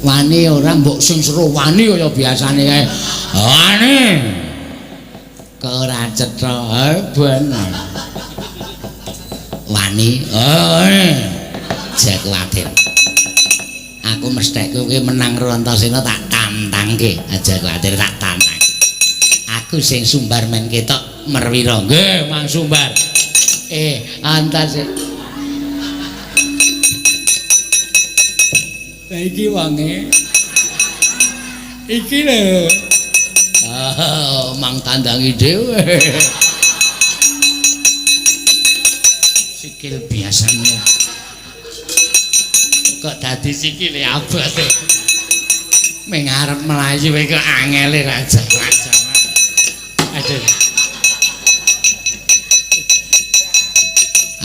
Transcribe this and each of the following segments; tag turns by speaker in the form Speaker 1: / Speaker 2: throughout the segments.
Speaker 1: Wani ora mbok sing seru wani kaya biasane kae. Wani. Kok ora cetha ben. Wani. Aja kuwatir. Aku mesthekku kuwi menang karo Antasena tak tantangke. Aja kuwatir tak tantang. Aku sing sumbar men ketok merwira. Nggih, Mang Sumbar. Antasena. Lah iki wonge. Iki lho. Ah, mang tandangi dhewe. Sikil biasane. Kok dadi sikile abot. Ming arep mlayu kok angele ra jawa-jawa. Aduh.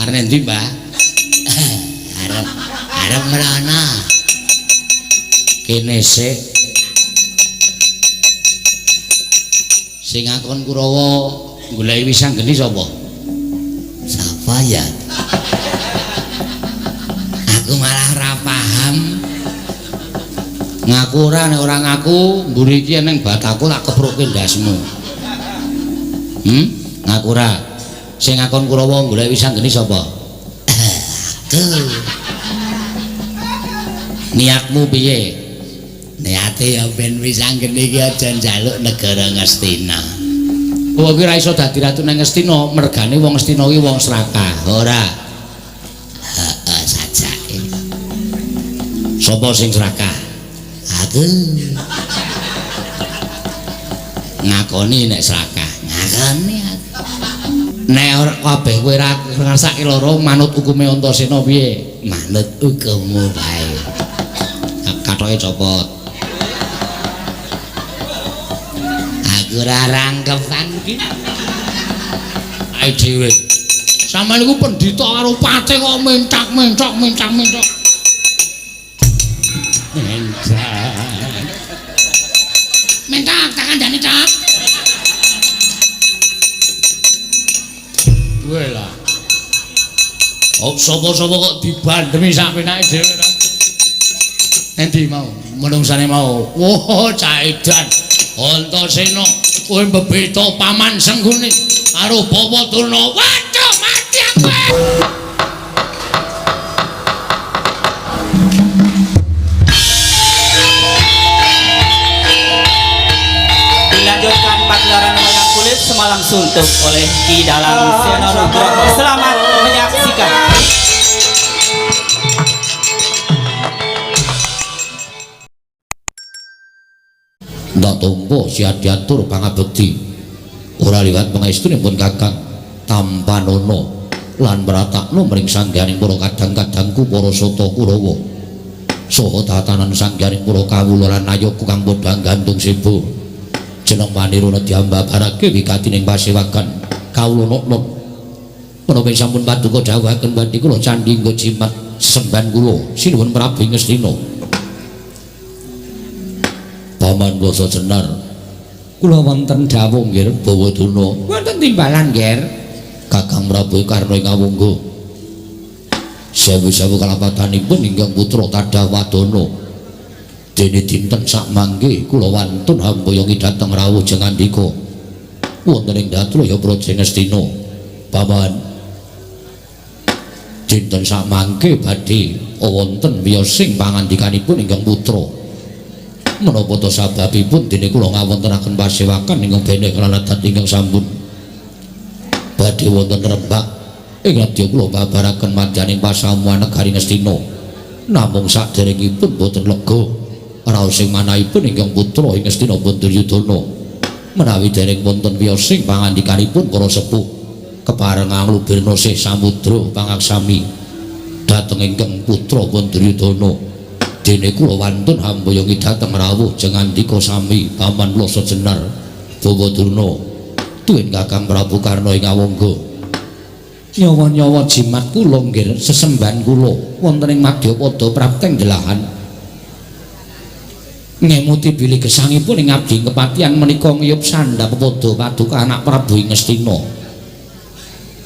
Speaker 1: Arep endi, Mbah? Arep mrana. Kene sik. Sing ngakon Kurawa goleki Wisanggeni sapa? Sapa ya? Aku malah ora paham. Ngaku ora, nek ora ngaku mburi iki ning bataku tak kepruke ndasmu. Ngaku ora. Sing ngakon Kurawa goleki Wisanggeni sapa? Aku. Niatmu piye? Niate ya ben Wisanggeni iki aja njaluk negara Ngastina. Kowe iki ora iso dadi ratu nang Ngastina, mergane wong Ngastina iki wong serakah. Ora. Heeh, sajake. Sapa sing serakah? Aku. Ngakoni nek serakah. Ngakoni aku. Nek ora kabeh kowe ora ngrasake lara manut hukume Antasena piye? Manut hukummu bae. Kathoke copot. Aku ora rangkepan iki. Ae dhewe. Sampeyan iku pendhita karo pate kok mentak-mentok mentak-mentok. Mentak. Mentak tak kandhane, Cak. Kowe lah. Oh, sapa-sapa kok dibandemi sak penake dhewe ta. Endi mau? Menungsane mau. Wah, caidan. Antasena kowe mbebeta paman Sengguni karo Bawa Durna. Waduh, mati aku.
Speaker 2: Dilanjutkan pagelaran wayang kulit semalam suntuk oleh Ki Dalang Seno Nugroho. Selamat menyaksikan.
Speaker 1: Ndak tompo siadiatur pangabekti ora liwat pangestunipun Kakang Tampanana lan mratakna mring sangganing para kadang-kadangku para sata Kurawa saha tatanan sangganing para kawula lan ayoku kang padha gantung seba jeneng maniruna diambabarake wigatining pasewagan kawula nokno menapa sampun paduka dawuhaken badhe kula candhi nggo jimat semban kula sinuwun Prabu Ngastina. Paman Basa Jenar kula wonten dawuh nggih Bawa Durna wonten timbalan nggih Kakang Prabu Karna ing awangga sewu-sewu kalapatanipun ingkang putra Tadawadana dene dinten sakmangke kula wantun hamboyongi dhateng rawuh jengandika wonten ing Datraya Praja Ngastina. Paman dinten sakmangke badhe wonten wiyosing pangandikanipun ingkang putra menapa ta sababipun dene kula ngawontenaken pasewakan ingkang beneh lan adat ingkang sampun badhe wonten rembak ing ladya kula babaraken madyaning pasamuan negari Ngastina namung saderengipun boten lega raos sing manahipun ingkang putra ing Ngastina Duryudana menawi dereng wonten wiyosing pangandikanipun para sepuh kepareng anglubirna sih samudra pangaksami dhateng ingkang putra Duryudana dene kula wantun hamboyongi dhateng rawuh jengandika sami Paman Lasa Jenar Bawa Durna tuwin Kakang Prabu Karna ing awangga nyawa-nyawa jimat kula nggih sesembahan kula wonten ing madyapada prapteng delahan ngemuti bilih gesangipun ing abdi kepatihan menika ngiyup sandha pepadha paduka anak Prabu ing Ngastina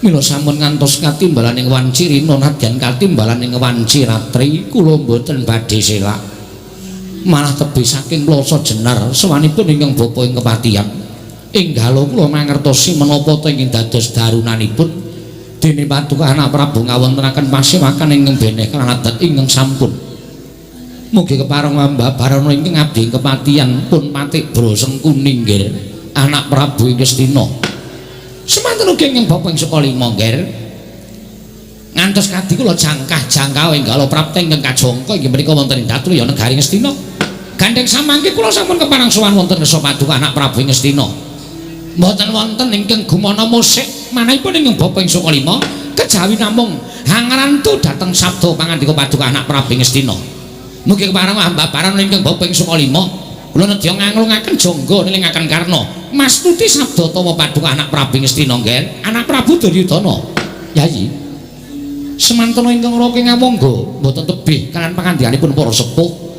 Speaker 1: mila sampun ngantos katimbalan ing wanci rina nadyan katimbalan ing wanci ratri kula mboten badhe selak. Malah tebih saking Ploso Jenar sowanipun ingkang bapa ing kepatihan. Inggalo kula mangertosi menapa ta ingkang dados darunanipun dene Paduka Anak Prabu ngawontenaken pasewakan ingkang beneh adat ingkang sampun. Mugi kepareng Ambabarana ingkang abdi ing kepatihan pun patik brosengkuni nggih Anak Prabu ing Ngastina. Semanten ugi ingkang bapa ing Sukalima nggih. Ngantos kadi kula jangkah-jangkah enggalo prapta ingkang kajangka inggih menika wonten ing Datruya negari Ngastina. Gandheng samangke kula sampun kepareng sowan wonten ngersa Paduka Anak Prabu ing Ngastina. Mboten wonten ingkang gumana musik manahipun ingkang bapa ing Sukalima kejawi namung hangrantu dhateng sabda pangandika Paduka Anak Prabu ing Ngastina. Mugi kepareng ambabaran ingkang bapa ing Sukalima kula nedya nganglungaken jangga nilingaken karna mastuti sabda tawa Paduka Anak Prabu ing Ngastina nggih Anak Prabu Duryudana. Yayi semantana ingkang raka ngawangga mboten tebih kaliyan pangandikanipun para sepuh.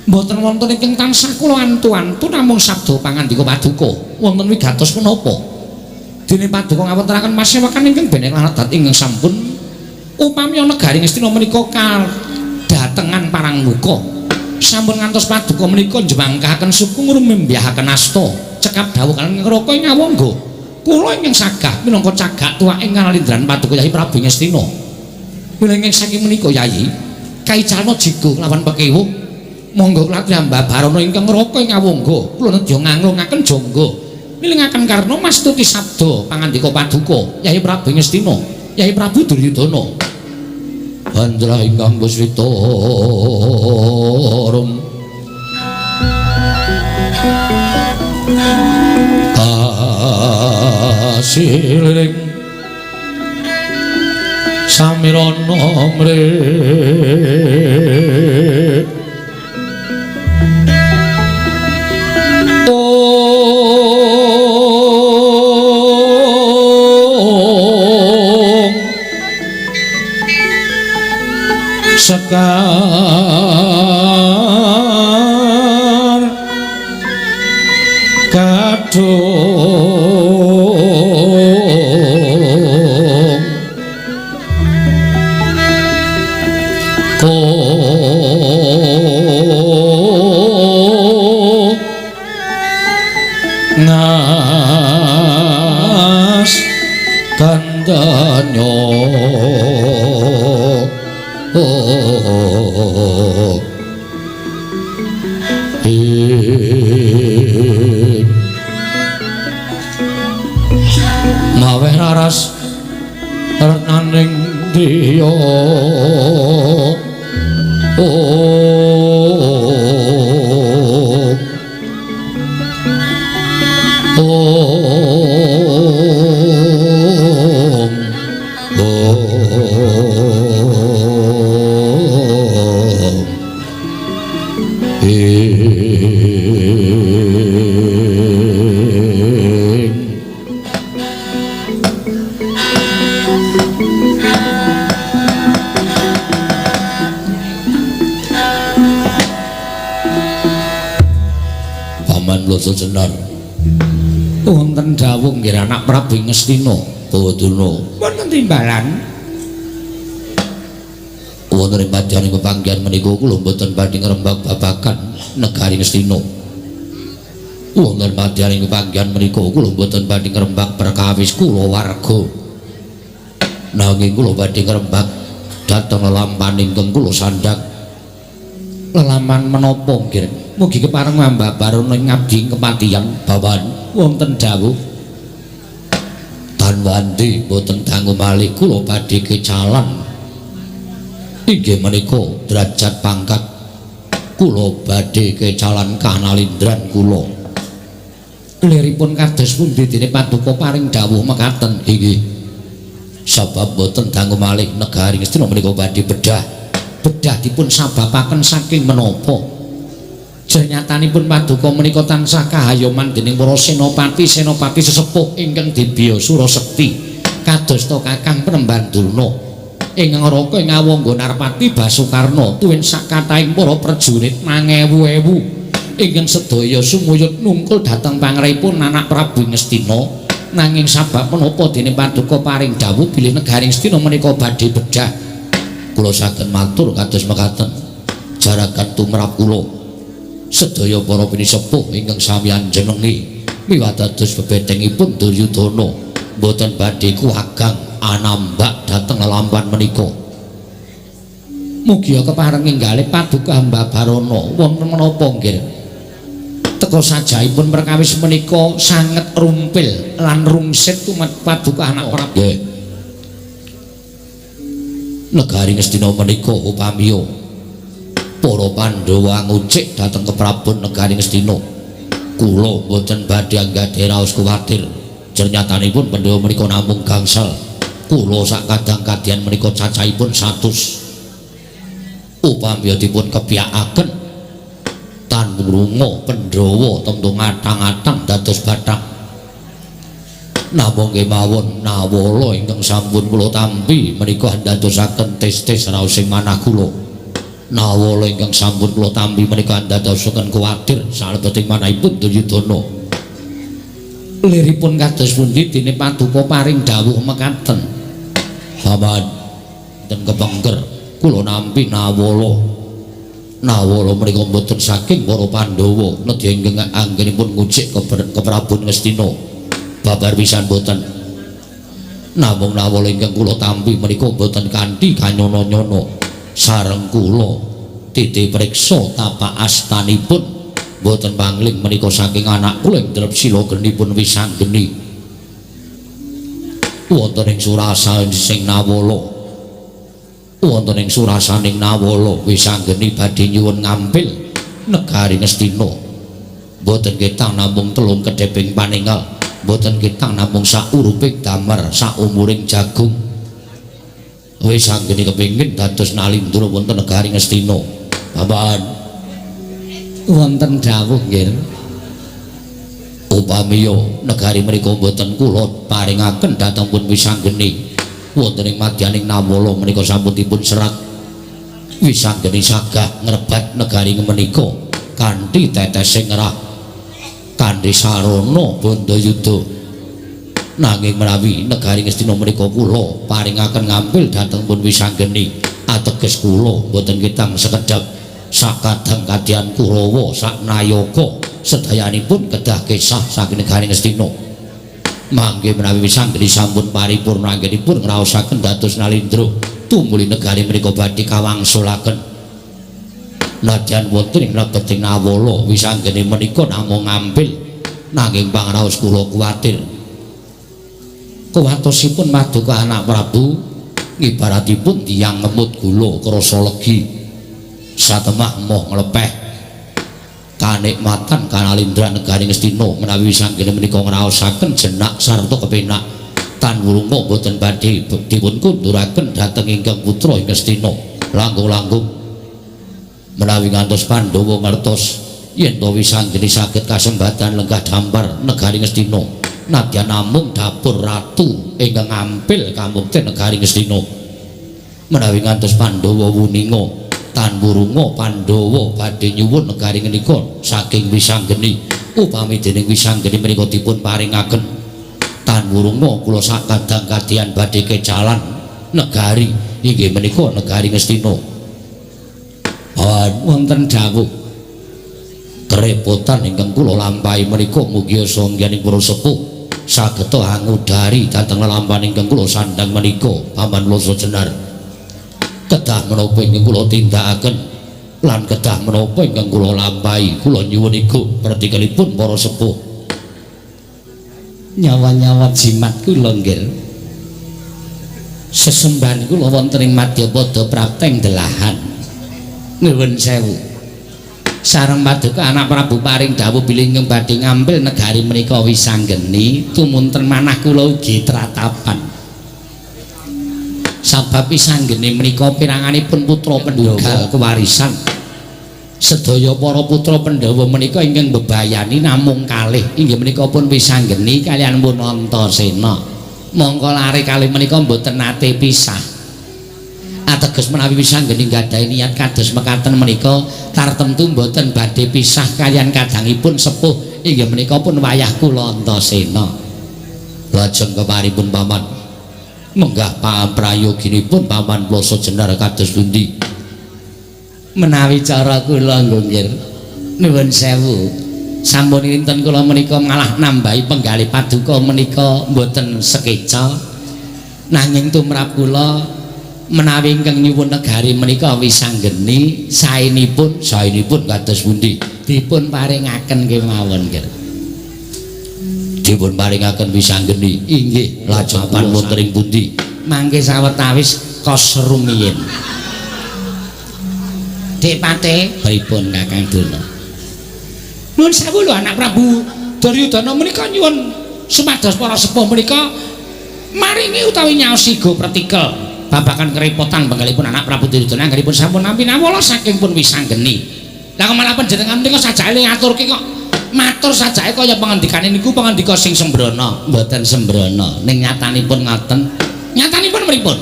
Speaker 1: Mboten wonten ingkang tansah kula antu-antu namung sabda pangandika Paduka wonten wigatos menapa dene Paduka ngawontenaken pasewakan ingkang beneh adat ingkang sampun upami negari Ngastina menika kadatengan parang luka sampun ngantos Paduka menika njemangkahaken suku ngrumembyahaken asta cekap dawuh kaliyan ngraka ing ngawangga kula ingkang sagah minangka cagak tuwaking kanalindran Paduka Yayi Prabu Ngastina. Mila ingkang saking menika Yayi kaicalna jigo kelawan pekewuh monggo kula ambabarana ingkang ngraka ing awangga kula nedya nganglungaken jangga nilingaken karna mastuti sabda pangandika Paduka Yayi Prabu Ngastina Yayi Prabu Duryudana. Andra ingkang Guswita rum asiling samirana mrih sekar kadung ko ngas kandanyo maweh raras renaning driya Jenar wonten dawuh nggih Anak Prabu Ngastina Bawadana wonten timbalan wonten ing padyaning pepanggihan menika kula mboten badhe ngrembak babagan negari Ngastina. Wonten padyaning pepanggihan menika kula mboten badhe ngrembak perkawis kulawarga, nanging kula badhe ngrembak dhateng lelampahan ingkang kula sandhak. Lelaman menapa nggih? Mugi kepareng ambabarana ing abdi kepatihan bawan wonten dawuh tanwandi boten dangu malih kula badhe kecalan inggih menika derajat pangkat kula badhe kecalan kanalindran kula. Liripun kados pundi dene Paduka paring dawuh mekaten? Inggih sebab boten dangu malih negari Ngastina menika badhe bedah. Bedah dipun sababaken saking menapa? Jernyatanipun Paduka menika tansah kahayoman dening para senopati-senopati sesepuh ingkang dibya Surasekti kadosta Kakang Penemban Durna ingkang raka ing awangga Narpati Basukarna tuwin sakathahing para prajurit mangewu-ewu ingkang sedaya sumuyut nungkul dhateng pangripun Anak Prabu Ngastina. Nanging sabab menapa dene Paduka paring dawuh bilih negari Ngastina menika badhe bedah? Kula saged matur kados mekaten. Jaragan tumrap kula sedaya para pinisepuh ingkang sami anjenengi miwah dados bebetengipun Duryudana mboten badhe kuwagang anambak dhateng lelampahan menika. Mugia kepareng enggalih paduka Hamba Barana wonten menapa nggih? Teka sajaipun perkawis menika sanget rumpil lan rungsit tumat paduka anak Prabu. Nggih. Negari Ngastina menika upamiya para Pandhawa ngucik dhateng keprabon negari Ngastina, kula mboten badhe anggadhahi raos kuwatir. Jernyatanipun Pandhawa menika namung gangsal, kula sak kadang kadian menika cacahipun 100. Upamiya dipun kepyakaken tan wurunga Pandhawa tentu ngatang-atang dados bathang. Namung kemawon nawala ingkang sampun kula tampi menika ndadosaken tes-tes raosing manah kula. Nawala ingkang sampun kula tampi menika ndadosaken kuwatir salebeting manahipun Duryudana. Liripun kados pundi dene paduka paring dawuh mekaten? Paman ten kepengker kula nampi nawala. Nawala menika mboten saking para Pandhawa nedya ingkang anggenipun ngucik ke Prabon Ngastina. Babar pisan mboten. Namung nawala ingkang kula tampi menika mboten kanthi kanyono-nyono. Sareng kula titi priksa tapak astanipun mboten pangling menika saking anak kula ing Drepsila genipun Wisanggeni. Wonten ing surasa sing nawala, wonten ing surasaning nawala Wisanggeni badhe nyuwun ngampil negari Ngastina. Mboten ketang namung telung kedheping paningal, mboten ketang namung sauruping damar saumuring jagung. Wisanggeni kepingin dados nalindra wonten negari Ngastina. Paman
Speaker 2: wonten dawuh nggih.
Speaker 1: Upamiya negari menika mboten kula paringaken dhateng pun Wisanggeni, wonten ing madyaning nawala menika sampun dipun serat Wisanggeni sagah ngrebat negari menika kanthi tetesing ngerah kanthi sarana bandayuda. Nanging menawi negari Ngastina menika kula paringaken ngampil dhateng pun Wisanggeni, ateges kula mboten ketang sekedhap sakadang kadian Kurawa saknayaka sedayanipun kedah kesah saking negari Ngastina. Mangke menawi Wisanggeni sampun paripurna anggenipun ngraosaken dados nalindra, tumuli negari menika badhe kawangsulaken. Nadyan wonten ing lebeting nawala Wisanggeni menika namung ngampil, nanging pangraos kula kuwatir. Kuwatosipun paduka anak Prabu ngibaratipun tiyang ngemut gula krasa legi, satemah moh nglepeh kanikmatan kanalindra negari Ngastina. Menawi Wisanggeni menika ngraosaken jenak sarta kepenak tan wurunga mboten badhe dipun kunduraken dhateng ingkang putra ing Ngastina. Langkung-langkung menawi ngantos Pandhawa ngertos yen to Wisanggeni saged kasembatan lenggah dampar negari Ngastina, nadyan namung dapur ratu ingkang ngampil kamukten negari Ngastina. Menawi ngantos Pandhawa wuninga tan wurunga Pandhawa badhe nyuwun negari menika saking Wisanggeni, upami dening Wisanggeni menika dipun paringaken tan wurunga kula sakadang kadian badhe kecalan negari inggih menika negari Ngastina.
Speaker 2: Wonten dawuh
Speaker 1: kerepotan ingkang kula lampahi menika mugi sangyaning para sepuh sageta angudari dhateng lelampahan ingkang kula sandhang menika. Paman Loso Jenar, kedah menapa ingkang kula tindakaken lan kedah menapa ingkang kula lampahi, kula nyuwun iku pertikelipun para sepuh.
Speaker 2: Nyawa-nyawa jimat kula nggih. Sesembahan kula wonten ing madyapada prapteng delahan. Nuwun sewu. Sareng paduka anak Prabu paring dawuh bilih ingkang badhe ngambil negari menika Wisanggeni tumunten manah kula ugi tratapan. Sabab Wisanggeni menika piranganipun putra Pandhawa kewarisan. Sedaya para putra Pandhawa menika ingkang mbebayani namung kalih, inggih menika pun Wisanggeni kaliyan pun Antasena. Mongko lare kalih menika mboten nate pisah. Ateges menawi Wisanggeni nggadahi niat kados mekaten menika tartemtu mboten badhe pisah kaliyan kadangipun sepuh inggih menika pun wayah kula Antasena.
Speaker 1: Lajeng keparipun paman menggah prayoginipun paman Ploso Jenar kados pundi?
Speaker 2: Menawi cara kula nggih, nuwun sewu. Sampun kinten kula menika malah nambahi penggalih paduka menika mboten sekeca. Nanging tumrap kula menawi ingkang nyuwun negari menika Wisanggeni saenipun,
Speaker 1: saenipun kados pundi?
Speaker 2: Dipun paringaken kemawon, nggih.
Speaker 1: Dipun paringaken Wisanggeni.
Speaker 2: Inggih.
Speaker 1: Lajeng papan wonten ing pundi?
Speaker 2: Mangke sawetawis kos rumiyin. Dik Pate, pripun Kakang Durna? Nuwun sewu lho anak Prabu Duryudana menika nyuwun supados para sepuh menika maringi utawi nyaosi go pretikel babagan kerepotan penggalipun anak Prabu Duryudana anggenipun sampun nampi nawala saking pun Wisanggeni. Lah kok malah panjenengan menika sajake ngaturke kok matur sajake kaya pengendikane niku pengandika sing sembrono. Mboten sembrono, ning nyatanipun ngoten. Nyatanipun pripun?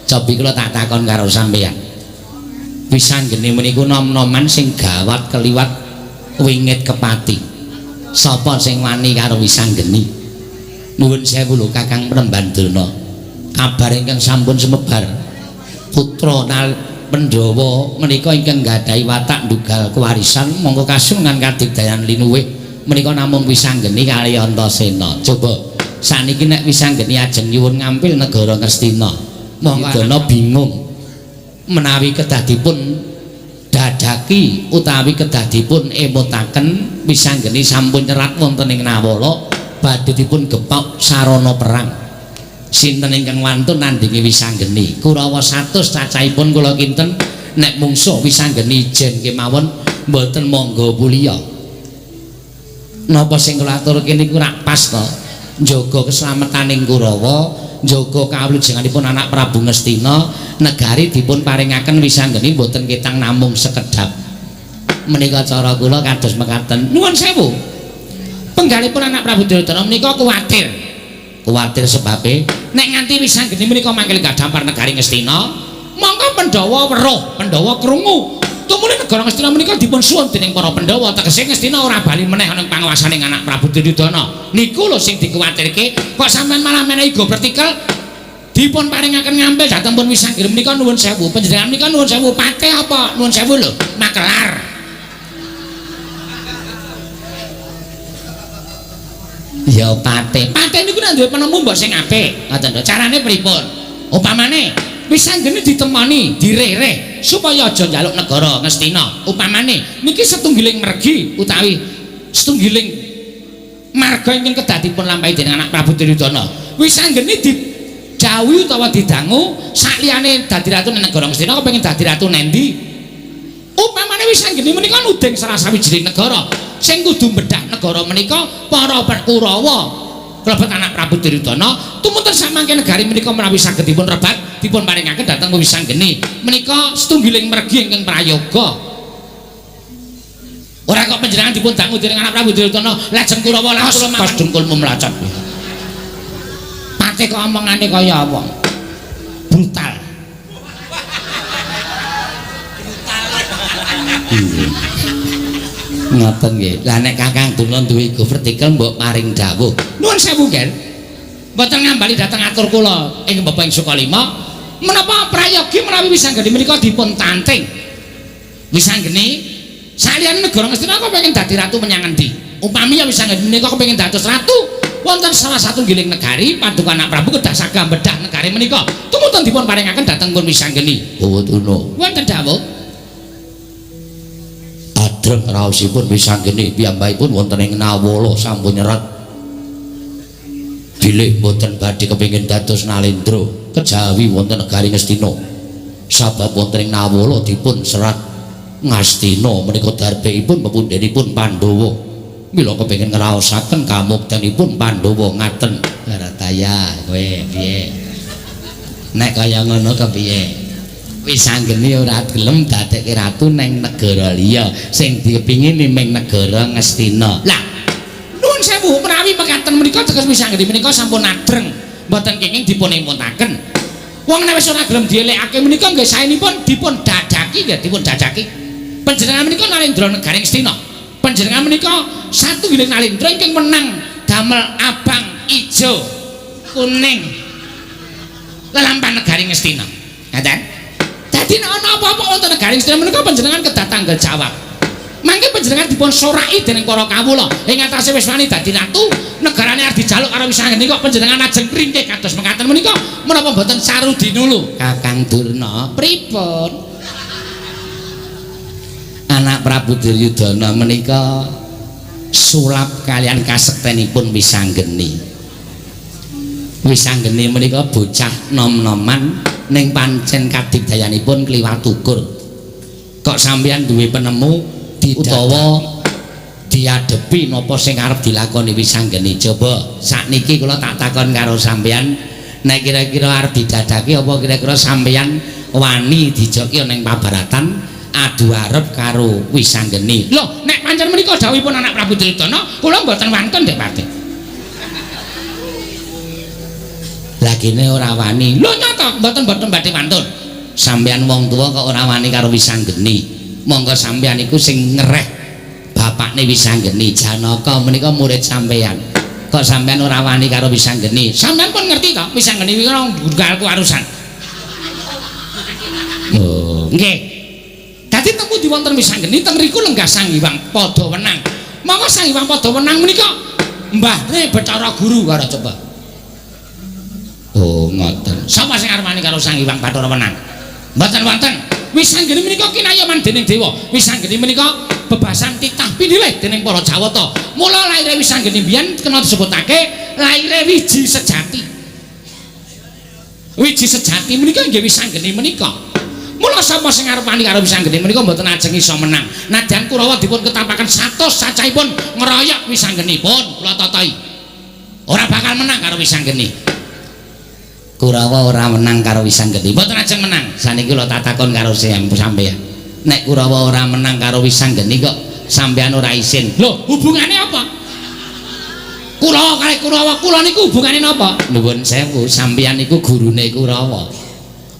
Speaker 2: Cobi kula tak takon karo sampeyan. Wisanggeni meniku nom-noman sing gawat keliwat wingit kepati. Sapa sing wani karo Wisanggeni? Nuwun sewu lho Kakang Premban Durna. Kabar ingkang sampun semebar putra Pandhawa menika ingkang nggadahi watak ndugal kewarisan mongko kasungan kadigdayan linuwih menika namung Wisanggeni kali Antasena. Coba saniki nek Wisanggeni ajeng nyuwun ngampil negara Ngastina, mongko Durna bingung menawi kedah dipun dadaki utawi kedah dipun emutaken Wisanggeni sampun nyerat wonten ing Nawala badhe dipun gepok sarana perang. Sinten ingkang wantun nandingi Wisanggeni? Kurawa 100 cacahipun kula kinten nek mungsuh Wisanggeni ijen kemawon mboten mangga puliya. Napa sing kula aturke niku rak pas to? Njaga keselametaning Kurawa, njaga kawulujenganipun anak Prabu Ngastina, negari dipun paringaken Wisanggeni mboten ketang namung sekedhap. Menika cara kula kados mekaten. Nuwun sewu. Penggalipun anak Prabu Duryudana menika kuwatir. Kuwatir sebabe nek nganti Wisanggeni menika mangkil gadampar negari Ngastina, mongko Pandhawa weruh, Pandhawa krungu. Tumuli negara Ngastina menika dipun suwun dening para Pandhawa, tegese Ngastina ora bali meneh ana ing panguwasaning anak Prabu Duryudana. Niku lho sing dikuwatirke, kok sampean malah menehi go pertikel dipun paringaken ngampil dhateng pun Wisanggeni menika nuwun sewu. Panjenengan menika nuwun sewu patih apa nuwun sewu lho makelar. Ya patih. Patih niku nek duwe penemu mbok sing apik. Ngoten lho. Carane pripun? Upamane Wisanggeni ditemoni, direreh supaya aja njaluk negara Ngastina. Upamane niki setunggiling mergi utawi setunggiling marga ingkang kedah dipun lampahi dening anak Prabu Duryudana. Wisanggeni dijauhi utawa didangu sakliyane dadi ratu ning negara Ngastina kepengin dadi ratu nendi? Upamane Wisanggeni menika nuding salah sawijining negara sing kudu bedah negara menika para Kurawa klebet anak Prabu Duryudana tumunten samangke negari menika menawi saged dipun rebat dipun paringaken dhateng Wisanggeni menika setunggiling mergi ingkang prayoga. Ora kok panjenengan dipun dangu dening anak Prabu Duryudana lajeng Kurawa lan kula pas dengkulmu mlacot. Pate kok omongane kaya apa? Brutal. Ngoten nggih. Lah nek Kakang Durna duwe go vertikel mbok paring dawuh. Nuwun sewu, Ger. Mboten ngambali dhateng atur kula ing Bapak ing Sukalima. Menapa prayogi menawi Wisanggeni menika dipun tanting? Wisanggeni saliyane negara Ngastina kok pengen dadi ratu menyang endi? Upami ya Wisanggeni menika kepengin dados ratu wonten salah satunggiling negari paduka anak Prabu kedah saged bedah negari menika. Tumuntun dipun paringaken dhateng pun Wisanggeni.
Speaker 1: Oh, Durna.
Speaker 2: Wonten dawuh.
Speaker 1: Adreng raosipun Wisanggeni piyambakipun wonten ing Nawala sampun nyerat bilih mboten badhe kepengin dados Nalendra kejawi wonten negari Ngastina. Sabab wonten ing Nawala dipun serat Ngastina menika darbekipun pepundhenipun Pandhawa. Mila kepengin ngraosaken kamuktenipun Pandhawa ngaten.
Speaker 2: Barataya kowe piye? Nek kaya ngono kepiye? Wisanggeni ora gelem dadekke ratu neng negara liya, sing dipingini ming negara Ngastina. Lah, nuwun sewu menawi mekaten menika teges Wisanggeni menika sampun adreng, mboten kenging dipun emutaken. Wong nek wis ora gelem dielekake menika nggih saenipun dipun dadaki nggih dipun dadaki. Panjenengan menika Nalendra negari Ngastina. Panjenengan menika satunggiling Nalendra ingkang menang damel abang ijo kuning lelampan negari Ngastina. Ngaten? Dadi nek ana apa-apa wonten negari Ngastina menika panjenengan kedah tanggal jawab. Mangke panjenengan dipun soraki dening para kawula. Ing atase wis wani dadi ratu, negarane arep dijaluk karo Wisanggeni kok panjenengan ajeng ringkih kados mekaten menika menapa mboten saru dinulu?
Speaker 1: Kakang Durna,
Speaker 2: pripun?
Speaker 1: Anak Prabu Duryudana menika sulap kalian kasektenipun Wisanggeni. Wisanggeni menika bocah nom-noman ning pancen kadigdayanipun kliwat ukur. Kok sampeyan duwe penemu utawa diadepi napa sing arep dilakoni Wisanggeni? Coba sakniki kula tak takon karo sampeyan, nek kira-kira arep didadake apa kira-kira sampeyan wani dijoki ning pabaratan adu arep karo Wisanggeni?
Speaker 2: Lho, nek pancen menika dawuhipun anak Prabu Duryudana, kula mboten wantun Dik Pati.
Speaker 1: Lagine ora wani.
Speaker 2: Lho nyata mboten badhe wantun.
Speaker 1: Sampeyan wong tuwa kok ora wani karo Wisanggeni? Monggo sampeyan iku sing ngereh bapakne Wisanggeni. Janaka menika murid sampeyan. Kok sampeyan ora wani karo Wisanggeni?
Speaker 2: Sampeyan pun ngerti to, Wisanggeni kuwi ora nggal kuwarusan.
Speaker 1: Oh,
Speaker 2: nggih. Dadi teng pundi wonten Wisanggeni teng riku lenggah Sang Hyang Padawenang. Monggo Sang Hyang Padawenang menika mbahne Bathara Guru karo coba.
Speaker 1: Oh, ngoten.
Speaker 2: Sapa sing arep wani karo Sang Hyang Bathara Wenang? Mboten wonten. Wisanggeni menika kinayoman dening dewa. Wisanggeni menika bebasan titah pinilih dening para Jawata. Mula laire Wisanggeni biyen kena disebutake laire wiji sejati. Wiji sejati menika nggih Wisanggeni menika. Mula sapa sing arep wani karo Wisanggeni menika mboten ajeng iso menang. Nadyan Kurawa dipun ketapaken 100 cacahipun ngeroyok Wisanggeni pun kula totohi. Ora bakal menang karo Wisanggeni.
Speaker 1: Kurawa ora menang karo Wisanggeni.
Speaker 2: Mboten ajeng menang.
Speaker 1: Saniki kula tatakon karo sampeyan. Nek Kurawa ora menang karo Wisanggeni kok sampeyan ora isin?
Speaker 2: Lho, hubungane apa? Kurawa kali Kurawa, kula niku hubungane napa?
Speaker 1: Nuwun sewu, sampeyan niku gurune Kurawa.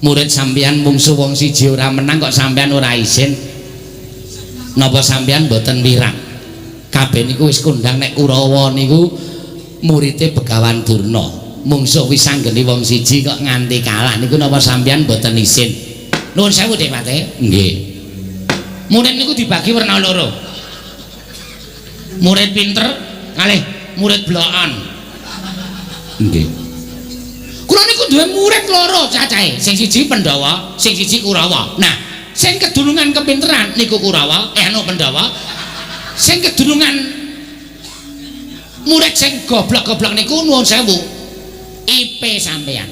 Speaker 1: Murid sampeyan mungsu wong siji ora menang kok sampeyan ora isin? Napa sampeyan mboten wirang? Kabeh niku wis kondang nek Kurawa niku murite Begawan Durna. Mungsuh Wisanggeni wong siji kok nganti kalah niku napa sampeyan mboten isin?
Speaker 2: Nuwun sewu Dik Pate.
Speaker 1: Nggih.
Speaker 2: Murid niku dibagi werna loro. Murid pinter kalih murid blokan.
Speaker 1: Nggih.
Speaker 2: Kula niku duwe murid loro cacahe. Sing siji Pandhawa, sing siji Kurawa. Nah, sing kedunungan kepinteran niku Kurawa, anu Pandhawa. Sing kedunungan murid sing goblok-goblok niku nuwun sewu. IP sampeyan.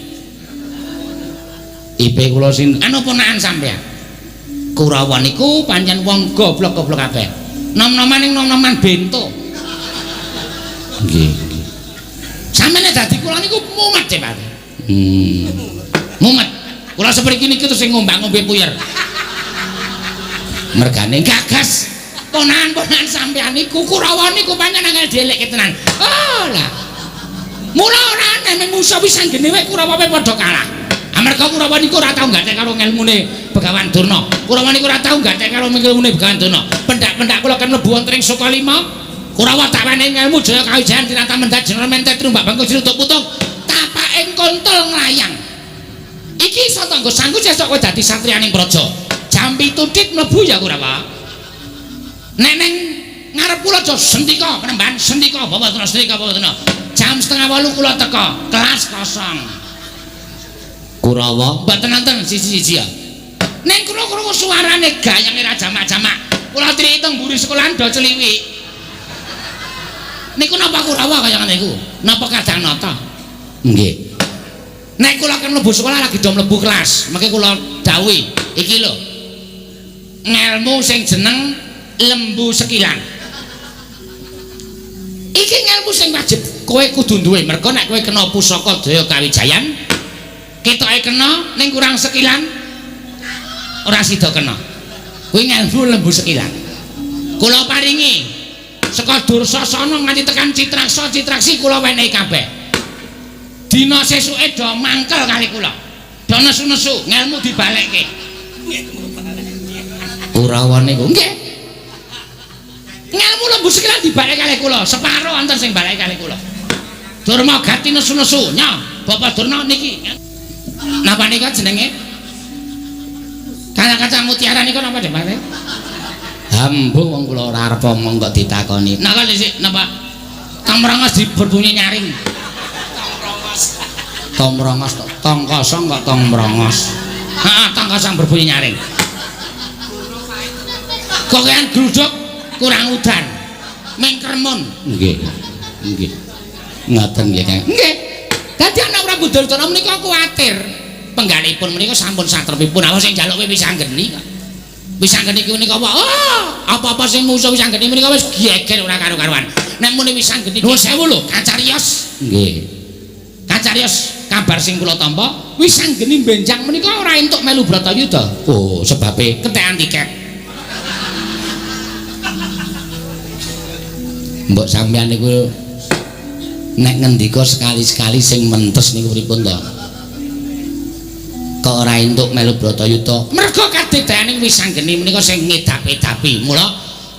Speaker 1: IP kula sinten?
Speaker 2: Anu ponakan sampeyan. Kurawa niku pancen wong goblok-goblok kabeh. Nom-noman ning nom-noman bento.
Speaker 1: Nggih.
Speaker 2: Sampeyan dadi kula niku mumet Pak.
Speaker 1: Mumet.
Speaker 2: Kula sepriki niki terus sing ngombak-ngombe puyer.
Speaker 1: Mergane
Speaker 2: gagas ponakan-ponakan sampeyan niku Kurawa niku pancen angel dielekke tenan. Oh lah. Mula ora aneh mung musuh Wisanggeni wae Kurawa wae padha kalah. Amarga Kurawa niku ora tau gathek karo ngelmune Begawan Durna. Kurawa niku ora tau gathek karo ngelmune Begawan Durna. Pendak-pendak kula kan mlebu wonten ing Sukalima. Kurawa tak wenehi ngelmu Jaya Kawijayan tinata mendat jeneng mentet trumbak bangku jirutuk putung. Tapaking kontol nglayang. Iki iso tanggo sangku sesuk kowe dadi satriyaning praja. Jam 7 tit mlebu ya Kurawa. Nek neng ngarep kula aja sentika penemban sentika bawa terus sentika bawa terus. Jam 7:30 kula teka, kelas kosong.
Speaker 1: Kurawa
Speaker 2: mboten nonton siji-siji ya. Ning kula krungu suarane gayange ra jamak-jamak. Kula triki teng mburi sekolahan do celiwik. Niku napa Kurawa kaya ngene iku? Napa Kadanata?
Speaker 1: Nggih.
Speaker 2: Nek kula kan mlebu sekolah lagi do mlebu kelas, mengke kula dawuhi, iki lho. Ngelmu sing jeneng lembu sekilan. Iki ngelmu sing wajib kowe kudu duwe, mergo nek kowe kena pusaka Jaya Kawijayan, ketoke kena ning kurang sekilan ora sida kena. Kuwi ngelmu lembu sekilan. Kula paringi saka Dursasana nganti tekan Citraksa Citraksi kula wenehi kabeh. Dina sesuke do mangkel kali kula. Do nesu-nesu ngelmu dibalekke.
Speaker 1: Kurawa niku
Speaker 2: nggih. Ngelmu lembu sekilan dibalik kalih kula, separo wonten sing balik kalih kula. Durma gati nesu-nesu, nya Bapak Durna niki. Napa nika jenenge? Kaca-kaca mutiara niku napa, Dik Patih? Hambu wong kula ora arep omong kok ditakoni. Napa sik napa? Tong mrongos berbunyi nyaring. Tong mrongos tong kosong kok tong mrongos. Heeh, tong kosong berbunyi nyaring. Kokean gluduk kurang udan. Mengkremun. Nggih. Nggih. Ngoten nggih, Kang. Nggih. Dadi anak Prabu Duryudana menika kuwatir. Penggalipun menika sampun satrepipun. Apa sing njaluk kowe Wisanggeni kok. Wisanggeni kuwi menika apa? Oh, apa-apa sing musuh Wisanggeni menika wis geger ora karo-karuan. Nek muni Wisanggeni nuwun sewu lho, kacariyos. Nggih. Kacariyos kabar sing kula tampa, Wisanggeni benjang menika ora entuk melu Bratayuda. Oh, sebabe kentekan tiket. Mbok sampeyan niku nek ngendika sekali-sekali sing mentes niku pripun to? Kok ora entuk melu Bratayuda? Merga kadedaning Wisanggeni menika sing ngedap-edapi. Mula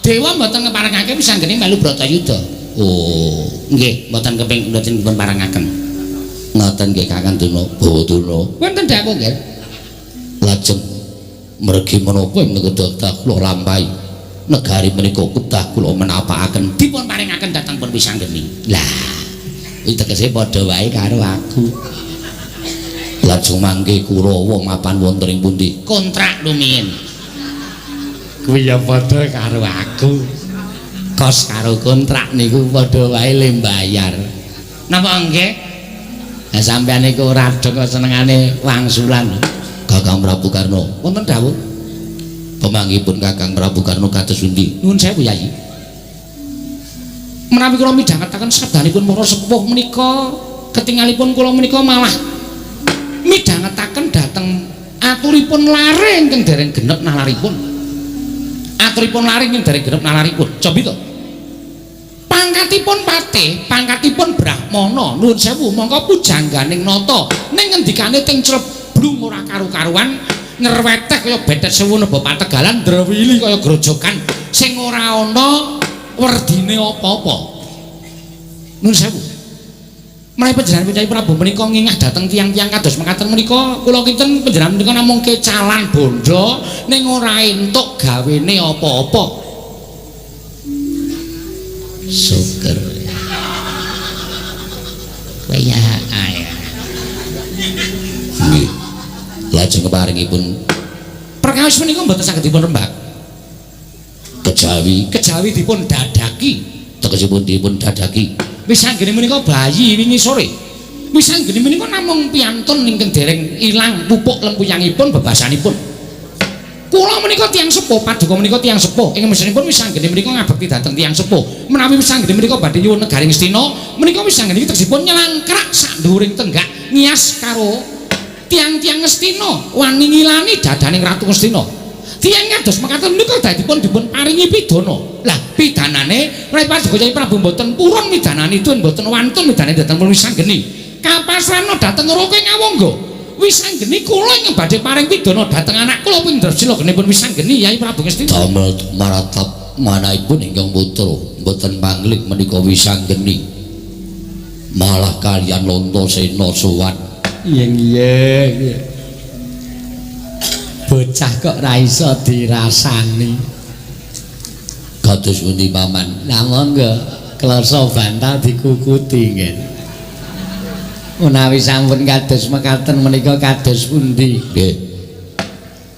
Speaker 2: dewa mboten ngeparengake Wisanggeni melu Bratayuda. Oh, nggih, mboten keping mboten dipun parengaken.
Speaker 1: Ngoten nggih Kakang Durna, Bawa Durna.
Speaker 2: Wonten dawuh nggih.
Speaker 1: Lajeng mergi menapa menika kedah kula lampahi. Negari menika kedah kula menapakaken
Speaker 2: dipun paringaken dhateng pun Wisanggeni.
Speaker 1: Lah, iki tegese padha wae karo aku. Lajeng mangke Kurawa mapan wonten ing pundi?
Speaker 2: Kontrak rumiyin. Kuwi ya padha karo aku. Kos karo kontrak niku padha wae le mbayar. Napa nggih? Lah sampeyan niku ora dong kok senengane wangsulan.
Speaker 1: Kakang Prabu Karna,
Speaker 2: wonten dawuh.
Speaker 1: Pemanggipun Kakang Prabu Karna kados pundi?
Speaker 2: Nuwun sewu Yayi. Menawi kula midhangetaken sabdanipun para sepuh menika, ketingalipun kula menika malah midhangetaken dhateng aturipun lare ingkang dereng genep nalaripun. Aturipun lare ingkang dereng genep nalaripun. Cobi to. Pangkatipun patih, pangkatipun brahmana, nuwun sewu mongko pujangganing nata ning ngendikane teng cleblung ora karu-karuan, ngreweteh kaya bethet sewu neba pategalan, ndrewili kaya grojogan sing ora ana werdine apa-apa. Nuwun sewu. Menawi panjenengan Kyai Prabu menika ngingah dhateng tiyang-tiyang kados mekaten menika, kula kinten panjenengan menika namung kecalan bondo ning ora entuk gawene apa-apa. Syukur. Kaya ae.
Speaker 1: Nggih. Lajeng keparingipun
Speaker 2: perkawis menika mboten saged dipun rembak.
Speaker 1: Kejawi,
Speaker 2: kejawi dipun dadaki.
Speaker 1: Tegesipun dipun dadaki.
Speaker 2: Wisanggeni menika bayi wingi sore. Wisanggeni menika namung piantun ingkang dereng ilang pupuk lempuyangipun bebasanipun. Kula menika tiyang sepuh, paduka menika tiyang sepuh. Ing mesinipun Wisanggeni menika ngabekti dhateng tiyang sepuh. Menawi Wisanggeni menika badhe nyuwun negari Ngastina, menika Wisanggeni tegesipun nyelangkrak sak dhuwuring tenggak ngias karo tiyang-tiyang Ngastina, wani ngilani dadaning Ratu Ngastina. Tiyang kados mekaten menika dadipun dipun paringi pidana. Lah pidanane menawi paduka Kyai Prabu mboten purun midanani tun mboten wantun midane dhateng Wisanggeni. Kapasrana dhateng Raka Ngawangga. Wisanggeni kula ingkang badhe paring pidana dhateng anak kula Indrasila genipun Wisanggeni Yai Prabu Ngastina.
Speaker 1: Damel maratap manahipun ingkang putra mboten pangling menika Wisanggeni. Malah kaliyan Antasena sowan.
Speaker 2: Iya iya. Bocah kok ra iso dirasani.
Speaker 1: Kados pundi paman?
Speaker 2: Lah monggo klasa bantal dikukuti nggih. Menawi sampun kados mekaten menika kados pundi?
Speaker 1: Nggih.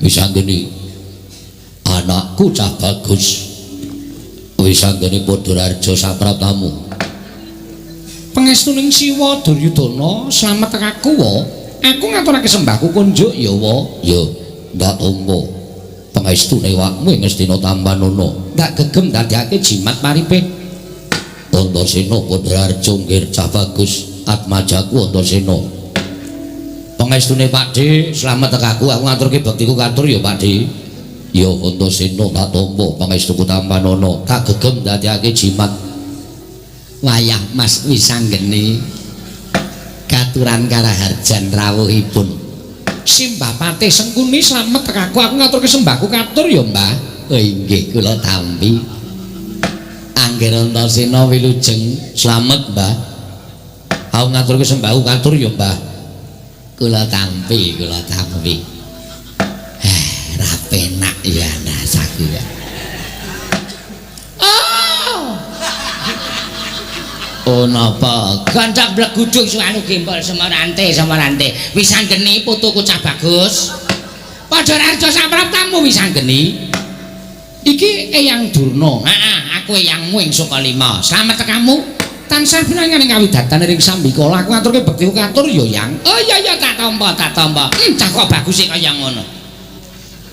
Speaker 1: Wisanggeni anakku cah bagus. Wisanggeni Padhararja sapraptamu.
Speaker 2: Pangestuning Siwa Duryudana slamet aku wa. Aku ngaturake sembahku kunjuk ya wa.
Speaker 1: Ya, ndak tampa. Pangestune awakmu ing Ngastina tampanana.
Speaker 2: Ndak gegem ndadekake jimat paripe.
Speaker 1: Antasena Padhararja nggih cah bagus. Atmajaku Antasena. Pangestune Pakdhe, slamet aku, aku ngaturke bektiku katur ya Pakdhe. Ya Antasena tak tampa pangestuku tampanana, tak gegem ndadekake jimat.
Speaker 2: Wayah Mas Wisanggeni katuran karaharjan rawuhipun. Simbah Patih Sengkuni slamet aku, aku ngaturke sembahku katur ya Mbah. Oh inggih kula tampi. Angger Antasena wilujeng
Speaker 1: slamet Mbah. Aku ngaturke sembahku katur ya Mbah.
Speaker 2: Kula tampi, kula tampi. Penak ya rasaku ya. Oh. Oh napa? Gancak bleguduk suanu gembol semarante semarante. Wisanggeni putuku cah bagus. Padha raja sapraptamu Wisanggeni. Iki Eyang Durna. Heeh, aku eyangmu ing Sukalima. Slamet tekamu. Tansah pinangan ing kawidatan ring sambikala. Aku ngaturke bekti katur ya, Yang. Oh iya iya tak tampa, tak tampa. Cah kok bagus e kaya ngono.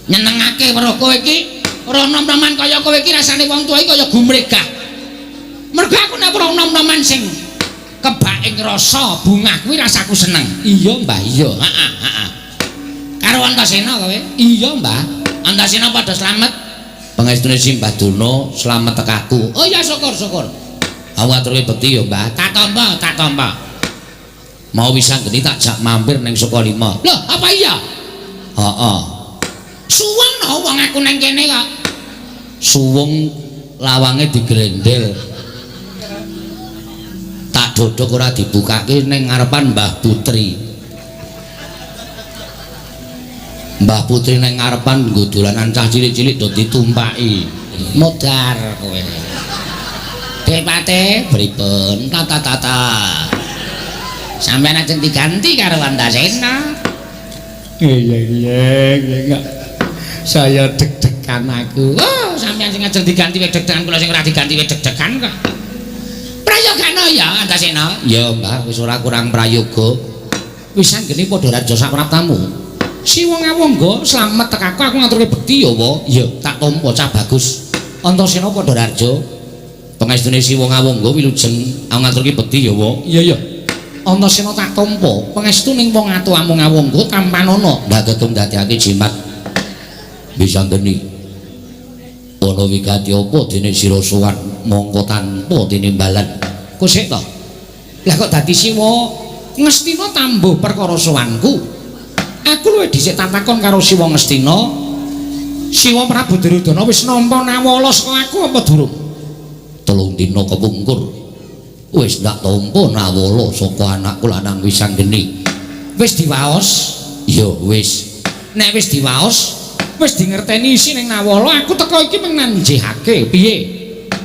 Speaker 2: Nyenengake weruh kowe iki, weruh nom-noman kaya kowe iki rasane wong tuwa iki kaya gumregah. Mergo aku nek weruh nom-noman sing kebak ing rasa bungah kuwi rasaku seneng. Iya, Mbah, iya. Heeh, heeh. Karo Antasena kowe? Iya, Mbah. Antasena padha slamet.
Speaker 1: Pangestune Simbah Durna slamet tekaku.
Speaker 2: Oh iya syukur, syukur.
Speaker 1: Aku ngaturke bekti ya, Mbah.
Speaker 2: Tak tampa, tak tampa.
Speaker 1: Mau Wisanggeni tak jak mampir ning Sukalima.
Speaker 2: Loh, apa iya?
Speaker 1: Heeh.
Speaker 2: Suweng no wong aku nang kene kok.
Speaker 1: Suwung lawange digrendel. Tak dodok ora dibukake ning ngarepan Mbah Putri. Mbah Putri ning ngarepan nggo dolanan cah cilik-cilik do ditumpaki.
Speaker 2: Modar kowe. Depate
Speaker 1: pripun?
Speaker 2: Tata-tata. Sampeyan ajeng diganti karo Antasena.
Speaker 1: Iya iya iya. Saya deg-degan aku.
Speaker 2: Oh, sampeyan sing ajeng diganti wis deg-degan, kula sing ora diganti wis deg-degan kok. Prayogana ya Antasena?
Speaker 1: Ya, Mbah, wis ora kurang prayoga. Wisanggeni padha raja sapraptamu.
Speaker 2: Siwa ngawangga slamet tekaku aku ngaturke bekti ya, wa.
Speaker 1: Iya, tak tampa cah bagus. Antasena padha raja. Pangestune Siwa ngawangga wilujeng aku ngaturke bekti ya, wa.
Speaker 2: Iya, iya. Antasena tak tampa. Pangestu ning wong atuamu ngawangga tampanana.
Speaker 1: Ndak ketum dadekake jimat. Wisanggeni. Ana wigati apa dene sira sowan mongko tanpa tinimbalan.
Speaker 2: Kosek to? Lah kok dadi Siwa Ngastina tambuh perkara sowanku? Aku luwih dhisik tatakon karo Siwa Ngastina. Siwa Prabu Duryudana wis nampa nawala saka aku apa durung?
Speaker 1: 3 dina kepungkur wis ndak tampa nawala saka anakku lanang Wisanggeni.
Speaker 2: Wis diwaos?
Speaker 1: Ya wis.
Speaker 2: Nek wis diwaos, wis dingerteni isi ning nawala, aku teka iki mung nanjihake. Piye?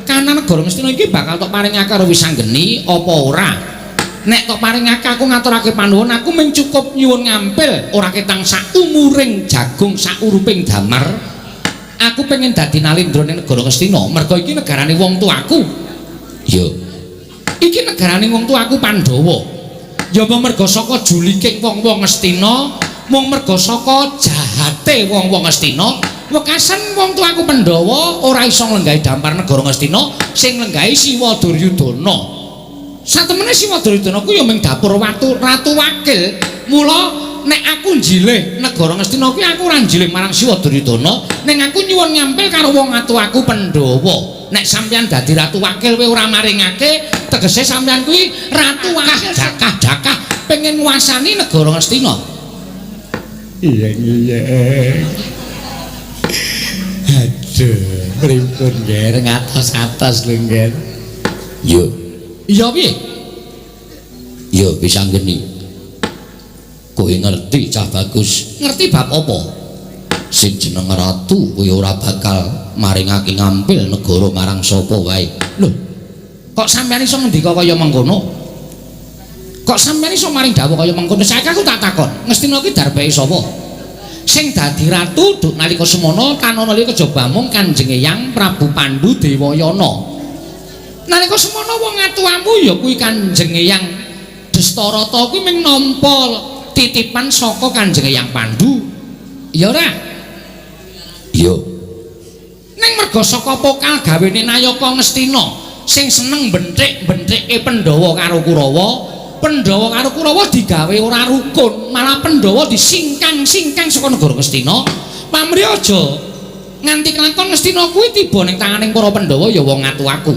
Speaker 2: Kana negara Ngastina iki bakal tok paringake karo Wisanggeni apa ora? Nek tok paringake aku ngaturake panuwun, aku mung cukup nyuwun ngampil ora ketang saumuring jagung sauruping damar. Aku pengen dadi nalindra ning negara Ngastina, mergo iki negarane wong tuaku.
Speaker 1: Ya.
Speaker 2: Iki negarane wong tuaku Pandhawa. Ya mung mergo saka juliking wong-wong Ngastina, mung mergo saka jahate wong-wong Ngastina, wekasan wong tuaku Pandhawa ora iso nglenggahi dampar negara Ngastina, sing nglenggahi Siwa Duryudana. Satemene Siwa Duryudana ku ya mung dapur watu ratu wakil. Mula nek aku njilih negara Ngastina kuwi aku ora njilih marang Siwa Duryudana, ning aku nyuwun ngampil karo wong atuaku Pandhawa. Nek sampeyan dadi ratu wakil kowe ora maringake, tegese sampeyan kuwi ratu wakil jakah-jakah pengen nguasani negara Ngastina.
Speaker 1: Iya iya. Aduh, pripun nggih ngatos-atos lho nggih. Yo.
Speaker 2: Iya piye?
Speaker 1: Yo Wisanggeni. Kowe ngerti cah bagus.
Speaker 2: Ngerti bab apa?
Speaker 1: Sing jeneng ratu kowe ora bakal maringake ngampil negara marang sapa wae.
Speaker 2: Lho, kok sampeyan iso ngendika kaya mengkono? Kok sampeyan iso maring dawuh kaya mengkono? Saiki aku tak takon, Ngastina ki darbeke sapa? Sing dadi ratu duk nalika semono tanana liya kejaba mung Kanjeng Eyang Prabu Pandu Dewayana. Nalika semono wong atuamu ya kuwi Kanjeng Eyang Destarata kuwi mung nampa titipan saka Kanjeng Eyang Pandu. Ya ora?
Speaker 1: Iya.
Speaker 2: Ning merga saka pokal gawene Nayaka Ngastina sing seneng benthik-benthike Pandhawa karo Kurawa, Pandhawa karo Kurawa digawe ora rukun, malah Pandhawa disingkang-singkang saka negara Ngastina. Pamrih aja nganti kelakon Ngastina kuwi tiba ning tanganing para Pandhawa ya wong atuaku.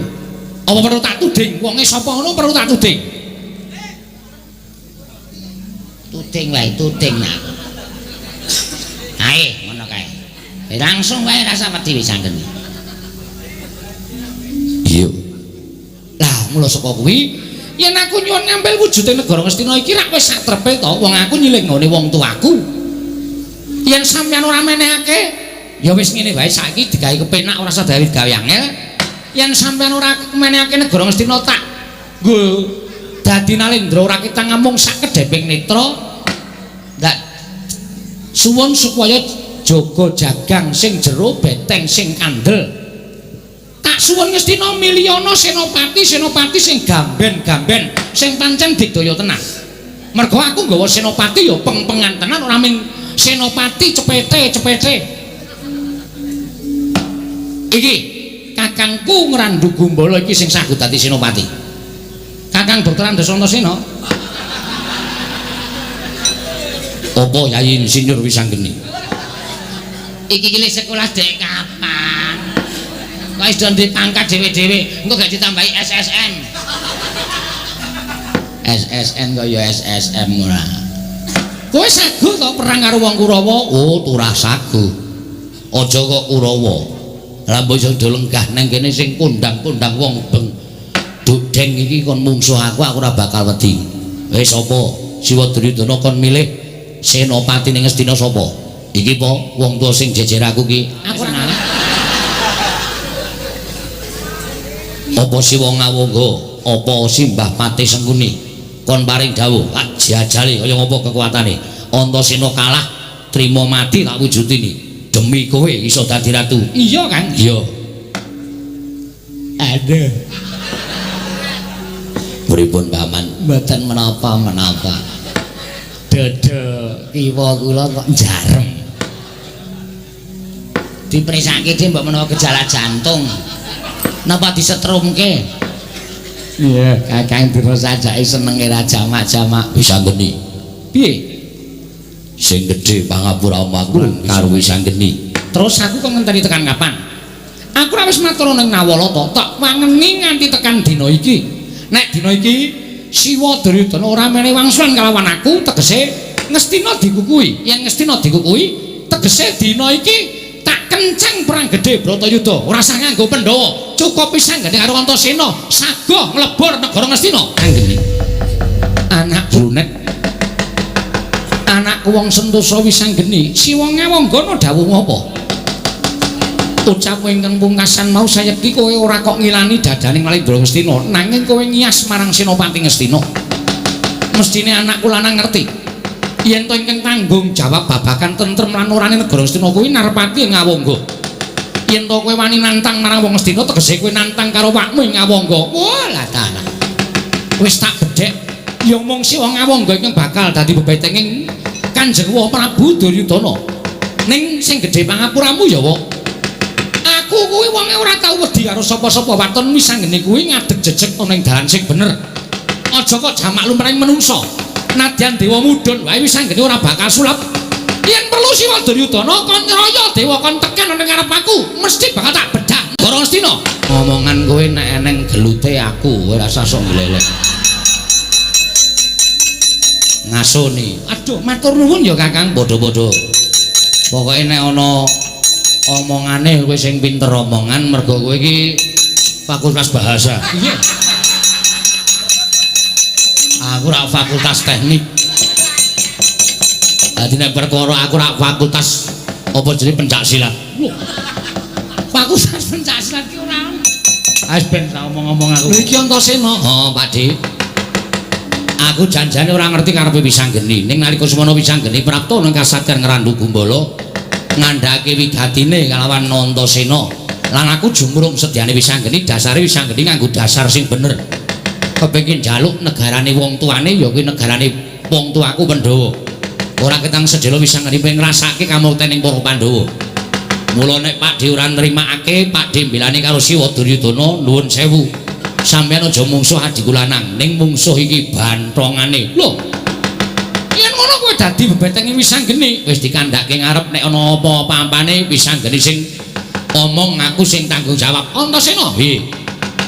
Speaker 2: Apa perlu tak tuding? Wonge sapa ngono perlu tak tuding? Tuding wae, tuding nak. Ae, ngono kae. Langsung wae rasa wedi Wisanggeni.
Speaker 1: Iya.
Speaker 2: Lah, mula saka kuwi yen aku nyuwun ngampil wujude negara Ngastina iki rak wis satrepe to, wong aku nyilih nggone wong tuaku. Yen sampeyan ora menehake Ya wis ngene wae saiki digawe kepenak ora usah digawe angel. Yen sampean ora menehake negara Ngastina tak nggo dadi Nalendra ora kita ngamung sak kedheping netra. Ndak suwun supaya jaga jagang sing jero beteng sing kandel. Tak suwun Ngastina miliyana senopati senopati sing gamben-gamben sing pancen digdaya tenan. Mergo aku nggawa senopati ya peng-pengan tenan ora ming senopati cepete-cepete. Iki kakangku Ngrandu Gumbala iki sing sagu dadi senopati. Kakang Dr. Andes Antasena.
Speaker 1: Apa Yayi Insinyur Wisanggeni?
Speaker 2: Iki ki sekolah dek kapan? Kok iso duwe pangkat dhewe-dhewe, engko gak ditambahi SSN.
Speaker 1: SSN kaya SSM ora.
Speaker 2: Kowe sagu to perang karo wong Kurawa?
Speaker 1: Oh, turah sagu. Aja kok Kurawa. Lah mbok iso do lenggah nang kene sing kondang-kondang wong beng dudeng iki kon mungsuh aku, aku ora bakal wedi. Wis sapa? Siwa Duryudana kon milih senopati ning Ngastina sapa? Iki po wong tuwa sing jejer aku ki.
Speaker 2: Aku ora ngalah.
Speaker 1: Apa Siwa Ngawangga? Apa Simbah Patih Sengkuni? Kon paring dawuh, tak jajale kaya ngapa kekuatane. Antasena kalah, trima mati tak wujudini. Demi kowe iso dadi ratu.
Speaker 2: Iya, Kang.
Speaker 1: Iya.
Speaker 2: Aduh.
Speaker 1: Pripun paman?
Speaker 2: Mboten menapa-menapa. Dada kiwa kula kok jarem. Dipresake dhewe mbok menawa gejala jantung. Napa disetrumke? Iya, Kakang Durna sajake senenge ra jamak-jamak.
Speaker 1: Wisanggeni.
Speaker 2: Piye?
Speaker 1: Sing gedhe pangapura aku karo Wisanggeni.
Speaker 2: Terus aku kok ngenteni tekan kapan? Aku ora wis matur ning Nawalata, tak wangeni nganti tekan dina iki. Nek dina iki Siwa Duryudana ora menehi wangsulan kalawan aku, tegese Ngastina dikukuhi. Yen Ngastina dikukuhi, tegese dina iki tak kenceng perang gedhe Bratayuda. Ora usah nganggo Pandhawa, cukup pisanggene karo Antasena, sagoh nglebur negara Ngastina.
Speaker 1: Anggene.
Speaker 2: Anak brunet. Anakku wong sentosa Wisanggeni, Siwa Ngawanggana dawuh apa? Ucap ingkang pungkasan mau sayekti kowe ora kok ngilani dadaning Nalendra Ngastina, nanging kowe ngias marang Senopati Ngastina. Mestine anakku lanang ngerti yen to ingkang tanggung jawab babagan tentrem lan orane negara Ngastina kuwi Narpati ing Ngawangga. Yen to kowe wani nantang marang wong Ngastina, tegese kowe nantang karo wakmu ing Ngawangga. Wah, lah dalah. Wis tak bedhek ya mung Siwa Ngawangga ingkang bakal dadi bebetenging Kanjeng Prabu Duryudana. Ning sing gedhe pangapuramu ya, Wak. Aku kuwi wonge ora tau wedi karo sapa-sapa, waton Wisanggeni kuwi ngadeg jejeg ana ing dalan sing bener. Aja kok jamak lumrahing menungsa. Nadyan dewa mudhun wae Wisanggeni ora bakal sulap. Yen perlu Siwa Duryudana kon ngraya dewa kon tekan ana ngarep aku, mesti bakal tak bedah negara Ngastina.
Speaker 1: Omongan kowe nek eneng gelute aku, kowe ora usah sok glelek. Ngasoni.
Speaker 2: Aduh, matur nuwun ya Kakang.
Speaker 1: Padha-padha. Pokoke nek ana omongane kowe sing pinter omongan, mergo kowe iki fakultas bahasa.
Speaker 2: Iya.
Speaker 1: Aku ora fakultas teknik. Dadi nek perkara aku ora fakultas apa jenenge pencak silat.
Speaker 2: Lho. Fakultas pencak silat ki ora ono.
Speaker 1: Wis ben sak omong-omong aku.
Speaker 2: Lho iki Antasena.
Speaker 1: Oh, Pak Dik. Aku janjane ora ngerti karepe Wisanggeni. Ning nalika semono Wisanggeni prapta nang kasatyan Ngrandu Gumbala ngandhake wigatine kalawan Antasena. Lan aku jumrung sedyane Wisanggeni, dasare Wisanggeni nganggo dasar sing bener. Kepengin njaluk negarane wong tuane ya kuwi negarane wong tuaku Pandhawa. Ora ketang sedhela Wisanggeni pengen ngrasake kamukten ing para Pandhawa. Mula nek Pak Dhe ora nrimakake, Pak Dhe mbelani karo Siwa Duryudana, nuwun sewu. Sampeyan aja mungsuh adhiku lanang, ning mungsuh iki banthongane.
Speaker 2: Lho. Yen ngono kowe dadi bebetenge Wisanggeni,
Speaker 1: wis dikandhake ngarep nek ana apa-apa-apane Wisanggeni sing omong aku sing tanggung jawab.
Speaker 2: Antasena,
Speaker 1: piye?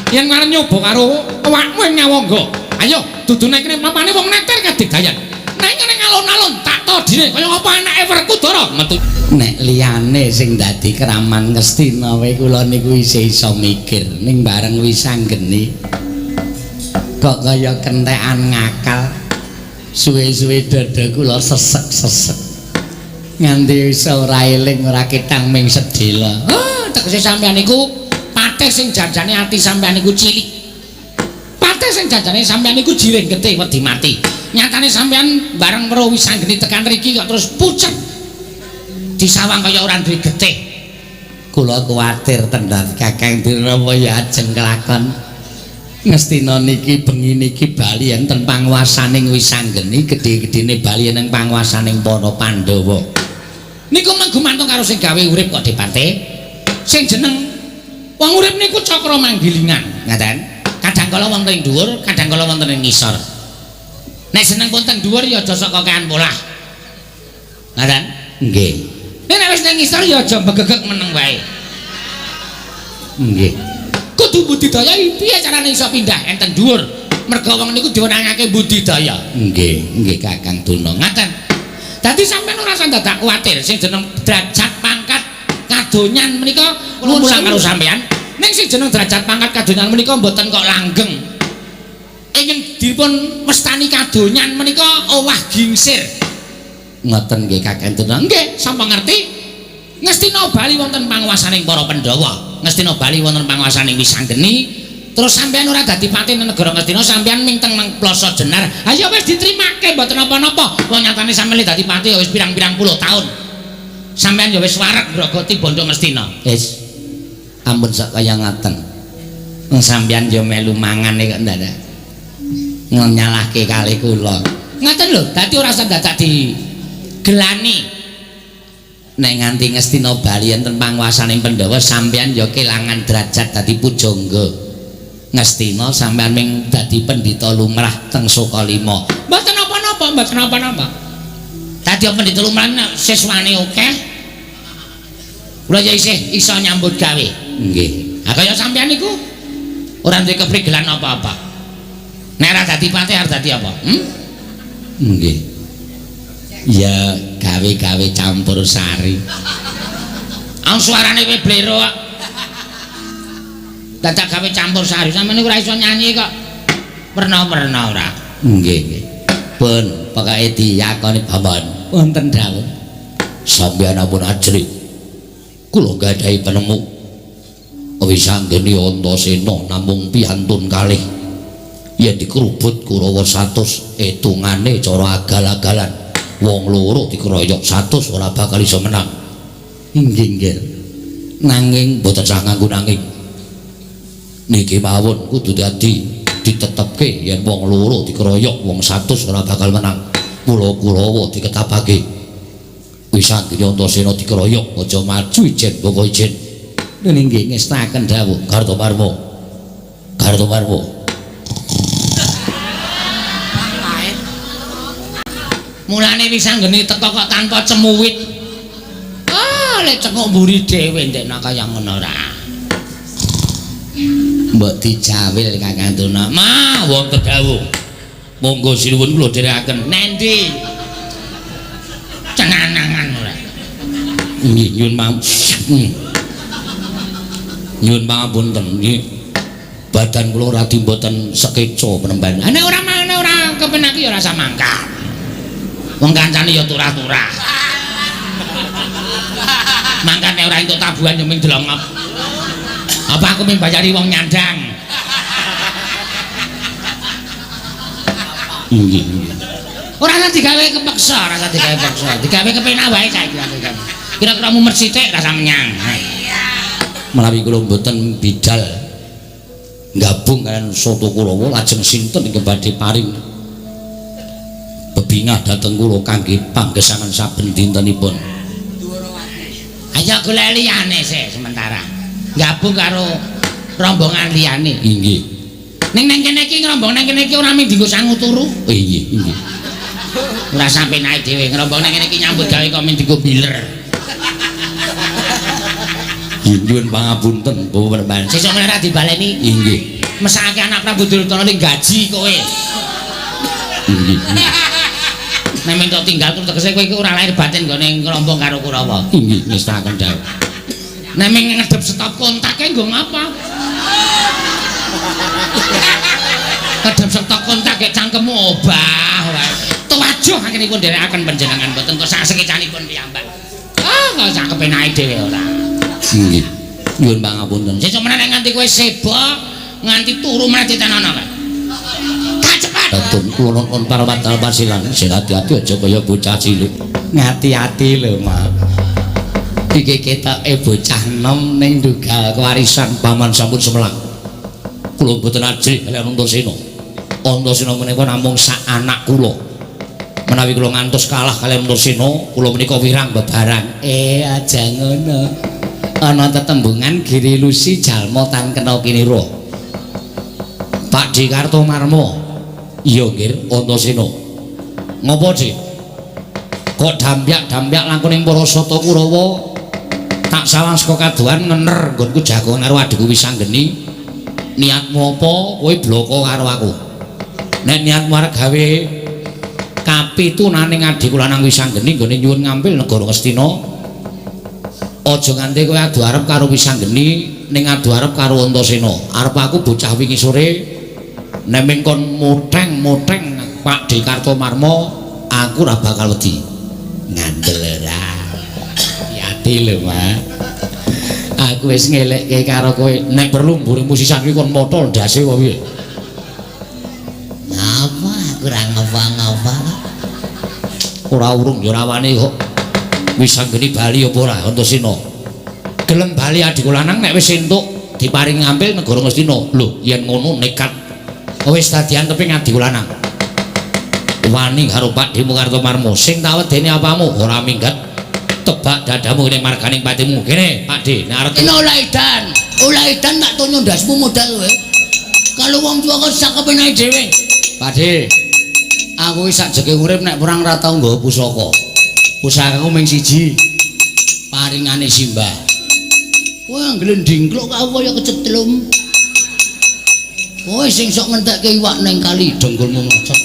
Speaker 2: Yen arep nyoba karo awakmu ing Ngawangga, ayo dudune kene papane wong neter kadegayan. Nek ngene alon-alon tak todine kaya apa anake Werkudara
Speaker 1: metu.
Speaker 2: Nek liyane sing dadi kraman Ngastina wae kula niku isih iso mikir, ning bareng Wisanggeni kok kaya kentekan ngakal. Suwe-suwe dada kula sesek-sesek. Nganti iso ora eling ora ketang ming sedhela. Ah, tegese sampean niku patih sing janjane ati sampean niku cilik. Patih sing janjane sampean niku jiring getih wedi mati. Nyatane sampean bareng weruh Wisanggeni tekan riki kok terus pucet. Disawang kaya ora duwe getih.
Speaker 3: Kula kuwatir tendhat Kakang Durna ya ajeng kelakon. Ngastina niki bengi niki bali enten panguwasaning Wisanggeni, gedhe-gedhene bali ing panguwasaning para Pandhawa.
Speaker 2: Niku mung gumantung karo sing gawe urip kok Depate. Sing jeneng wong urip niku cakra manggilingan, ngaten. Kadang kala wonten ing dhuwur, kadang kala wonten ing ngisor. Nek seneng pun teng dhuwur ya aja sok kakean polah. Ngaten?
Speaker 3: Nggih.
Speaker 2: Nek wis ning ngisor ya aja begegek meneng wae.
Speaker 3: Nggih.
Speaker 2: Kudu budidaya piye carane iso pindah enten dhuwur? Merga wong niku diwenangake budidaya.
Speaker 3: Nggih, nggih Kakang Durna.
Speaker 2: Ngaten. Dadi sampean ora usah dadak kuwatir sing jeneng derajat pangkat kadonyan menika mulang karo sampean. Ning sing jeneng derajat pangkat kadonyan menika mboten kok langgeng. Ingkang dipun wastani kadonyan menika owah gingsir.
Speaker 3: Ngoten nggih Kakang Durna.
Speaker 2: Nggih, sapa ngerti? Ngastina bali wonten panguwasaning para Pandhawa. Ngastina bali wonten panguwasaning Wisanggeni. Terus sampean ora dadi patih nang negara Ngastina, sampean ming teng nang Plaza Jenar. Ha ya wis ditrimake mboten napa-napa. Wong nyatane sampean dadi patih ya wis pirang-pirang puluh taun. Sampean ya wis wareg ngrogoti bondo Ngastina.
Speaker 3: Wis. Ampun sak kaya ngaten. Wong sampean ya melu mangane kok ndadak. Nyalahke kalih kula.
Speaker 2: Ngaten lho, dadi ora usah dadak digelani.
Speaker 3: Nek nganti Ngastina bali enten panguwasaning Pandhawa sampean ya kelangan derajat dadi pujangga. Ngastina sampean ming dadi pendhita lumrah teng Sukalima.
Speaker 2: Mboten napa-napa, mboten napa-napa. Dadi pendhita lumrah nek siswane akeh. Kula ya isih iso nyambut gawe.
Speaker 3: Nggih.
Speaker 2: Ha kaya sampean niku ora duwe keprigelan apa-apa. Nek ora dadi patih arep dadi apa? Hmm?
Speaker 3: Nggih. Ya gawe-gawe campur sari.
Speaker 2: Ang suarane kowe blero kok. Dadak gawe campur sari sampeyan niku ora iso nyanyi kok. Werna-werna ora.
Speaker 3: Nggih, nggih. Pun pokoke diyakoni Bambang. Wonten dawuh.
Speaker 1: Sampeyan ampun ajrih. Kula gadhahi penemu. Wisanggeni Antasena namung piyantun kalih. Yen dikerubut Kurawa 100 etungane cara agal-agalan. Wong loro dikeroyok 100 ora bakal iso menang.
Speaker 3: Inggih, nggih.
Speaker 1: Nanging mboten sah nganggo nanging. Niki mawon kudu dadi ditetepke yen wong loro dikeroyok wong 100 ora bakal menang. Mula Kurawa diketapake. Wisanggeni Antasena dikeroyok aja maju ijen boko ijen.
Speaker 3: Nggih, ngestaken dawuh
Speaker 1: Kartomarma. Kartomarma.
Speaker 2: Mulane Wisanggeni teko kok tanpa cemuwit. Ah, lek cekok mburi dhewe ndekna kaya ngono ora.
Speaker 3: Mbok dijawil Kakang Durna.
Speaker 2: Ma, wonten dawuh. Monggo sinuwun kula dherekaken. Nendi? Cenanangan ora.
Speaker 1: Nggih, nyuwun nyuwun pangapunten nggih. Badan kula radi mboten sekeca penemban.
Speaker 2: Nek ora nek ora kepenak ya ora usah mangkat. Wong kancane ya turah-turah. Mangkane ora entuk tabuhan ya ming delongop. Apa aku ming bayari wong nyandang?
Speaker 1: Nggih.
Speaker 2: Ora usah digawe kepeksa, ora usah digawe peksa. Digawe kepenak wae saiki. Kira-kira mumet sithik rasa menyang.
Speaker 1: Menawi kula mboten bidal gabung kalian Soto Kurawa lajeng sinten ingkang badhe paring bebingah dhateng kula kangge panggesangan saben dintenipun.
Speaker 2: Ayo golek liyane sik sementara. Gabung karo rombongan liyane.
Speaker 1: Inggih.
Speaker 2: Ning nang kene iki ngrombong nang kene iki ora mung dienggo sangu turu.
Speaker 1: Oh, inggih, inggih.
Speaker 2: Ora sampe naik dhewe ngrombong nang kene iki nyambut gawe kok mung dienggo biler.
Speaker 1: Nyuwun pangapunten, Bapak Perban.
Speaker 2: Sesuk ora dibaleni.
Speaker 1: Inggih.
Speaker 2: Mesake anak Prabu Duryudana ning gaji kowe.
Speaker 1: Inggih.
Speaker 2: Nek minta tinggal terus tegese kowe iki ora lahir batin nggone ngrombong karo Kurawa.
Speaker 1: Inggih, ngestaken dawuh.
Speaker 2: Nek ming ngedep stop kontake nggo ngapa? Ngedep stop kontak gek cangkemmu obah wae. Tuwaju Aduh anggenipun nderekaken panjenengan mboten kok sak sekecanipun piyambak. Ah, kok sak kepenake dhewe ora.
Speaker 1: Nggih. Nyuwun pangapunten.
Speaker 2: Sesuk meneh nek nganti kowe seba, nganti turu meneh ditenono kae. Tak cepat.
Speaker 1: Atur kula nuwun parwatal pasilan sing ati-ati aja kaya bocah cilik.
Speaker 3: Ngati-ati lho, Mak. Iki ketoke bocah enom ning ndugal
Speaker 1: kewarisan paman sampun semelang. Kula mboten ajrih kaliyan Antasena. Antasena menika namung sak anak kula. Menawi kula ngantos kalah kaliyan Antasena, kula menika wirang bebaran.
Speaker 3: Aja ngono. Ana tetembungan girilusi jalma tan kena kinira.
Speaker 1: Pak D. Kartomarma. Iya, Nggir, Antasena. Ngopo, Dik? Kok dampyak-dampyak langkung ing para Sata Kurawa tak sawang saka kadohan ngener nggonku jagongan karo adhiku Wisanggeni. Niatmu apa kowe bloko karo aku? Nek niatmu arep gawe kapitunaning adhiku lanang Wisanggeni nggone nyuwun ngambil negara Ngastina, aja nganti kowe adu arep karo Wisanggeni ning adu arep karo Antasena. Arep aku bocah wingi sore nek ming kon moteng-moteng Pak D. Kartomarma, aku ora bakal wedi.
Speaker 3: Ngandel ora. Hati-hati lho, Mak. Aku wis ngelekke karo kowe
Speaker 1: nek perlu mburimu sisan kuwi kon motol ndase apa piye?
Speaker 3: Ngapa aku ora ngapa-ngapa.
Speaker 1: Ora urung ya ora wani kok. Wisanggeni bali apa ora Antasena? Gelem bali adhiku lanang nek wis entuk diparingi ngambil negara Ngastina. Lho, yen ngono nekat wis dadi anteping adhiku lanang. Wani karo Pak Demu Kartomarma sing tak wedeni apamu ora minggat. Tebak dadamu kene marganing patimu. Kene, Pak D, nek arep
Speaker 2: ora edan. Ora edan tak tonyo ndasmu modal kowe. Kalau wong tua kok sak kepenake dhewe.
Speaker 1: Pak D, aku wis sak jeke urip nek perang ora tau nggawa pusaka. Pusakaku mung siji. Paringane Simbah.
Speaker 2: Kowe glendingkluk aku kaya kecetlum. Kowe sing sok ngentekke iwak ning kali
Speaker 1: dengkulmu ngocok.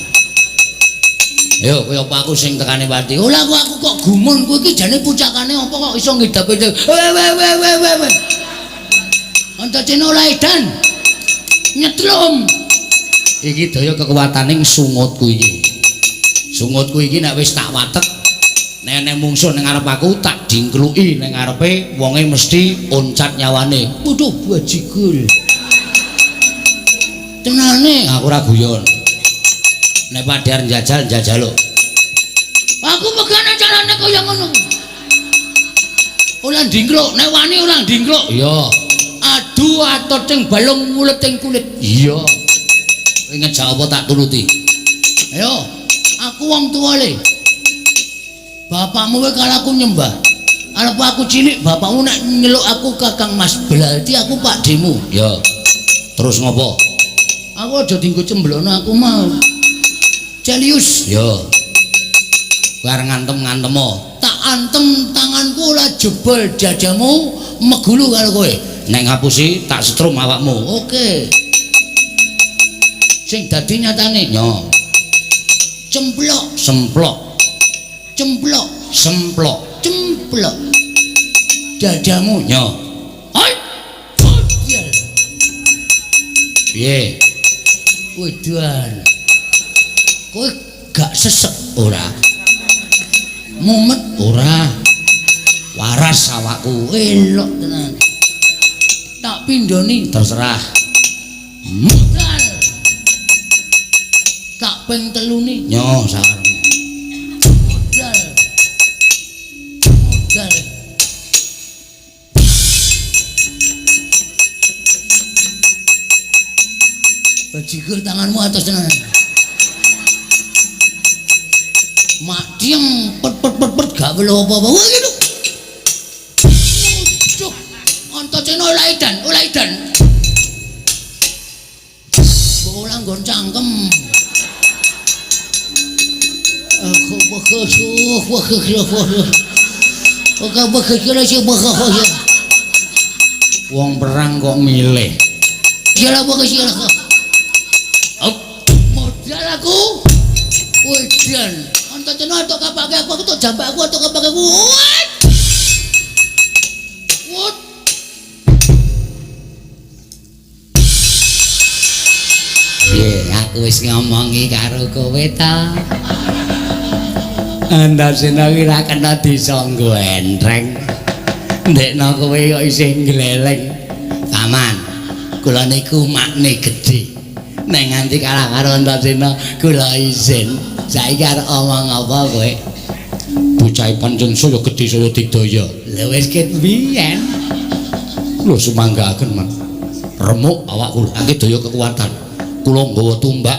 Speaker 1: Yo kowe apa aku sing tekane pati?
Speaker 2: Ora aku kok gumun kowe iki jane pucakane apa kok iso ngidape. We we we we we we. Antasena ora edan. Nyetlum.
Speaker 1: Iki daya kekuwataning sungutku iki. Sungutku iki nek wis tak watek, nek nek mungsuh ning ngarep aku tak dingkluki ning ngarepe wonge mesti oncat nyawane.
Speaker 2: Waduh bajigul. Tenane
Speaker 1: aku ora guyon. Nek padhar njajal njajal lho.
Speaker 2: Aku pegane carane kaya ngono. Ora ndingkluk, nek wani ora ndingkluk.
Speaker 1: Iya.
Speaker 2: Adu atoting balung muleting kulit.
Speaker 1: Iya. Kowe ngejak apa tak turuti.
Speaker 2: Ayo, aku wong tuwa le. Bapakmu kowe karo aku nyembah. Arep aku cilik bapakmu nek nyeluk aku Kakang Mas, berarti aku Pak Demu.
Speaker 1: Iya. Terus ngopo?
Speaker 2: Aku aja dienggo cemblono aku mau. Celius.
Speaker 1: Yo. Kowe arep ngantem-ngantemo.
Speaker 2: Tak antem tanganku ora jebol dadamu megulu karo kowe.
Speaker 1: Nek ngapusi tak setrum awakmu.
Speaker 2: Oke. Sing dadi nyatane
Speaker 1: nyo.
Speaker 2: Cemplok,
Speaker 1: semplok.
Speaker 2: Cemplok,
Speaker 1: semplok,
Speaker 2: cemplok. Dadamu
Speaker 1: nyo.
Speaker 2: Hai.
Speaker 1: Piye?
Speaker 2: Wedan. Kowe gak sesek ora? Mumet
Speaker 1: ora? Waras awakku.
Speaker 2: Elok tenan. Tak pindhoni
Speaker 1: terserah.
Speaker 2: Modal. Tak ping telune.
Speaker 1: Nyo sakarepmu.
Speaker 2: Modal. Modal. Bajigur tanganmu atas tenan. Mak diem pet pet pet pet gak perlu apa-apa. Wah gitu. Waduh, Antasena ora edan, ora edan. Bola nggon cangkem.
Speaker 1: Wong perang kok milih.
Speaker 2: Modal aku. Wedan. Antasena tok kapake aku, aku tok jambak aku, tok kapake aku. What?
Speaker 3: Piye, aku wis ngomongi karo kowe ta. Antasena ki ra kena disangga entreng. Ndekno kowe kok isih ngleleng. Paman, kula niku makne gedhe. Nek nganti kalah karo Antasena, kula izin. Saiki arep omong apa kowe?
Speaker 1: Bocah pancen saya gedhe saya digdaya.
Speaker 3: Lha wis ket biyen.
Speaker 1: Kula sumanggaaken, Man. Remuk awak kula angke daya kekuatan. Kula nggawa tumbak.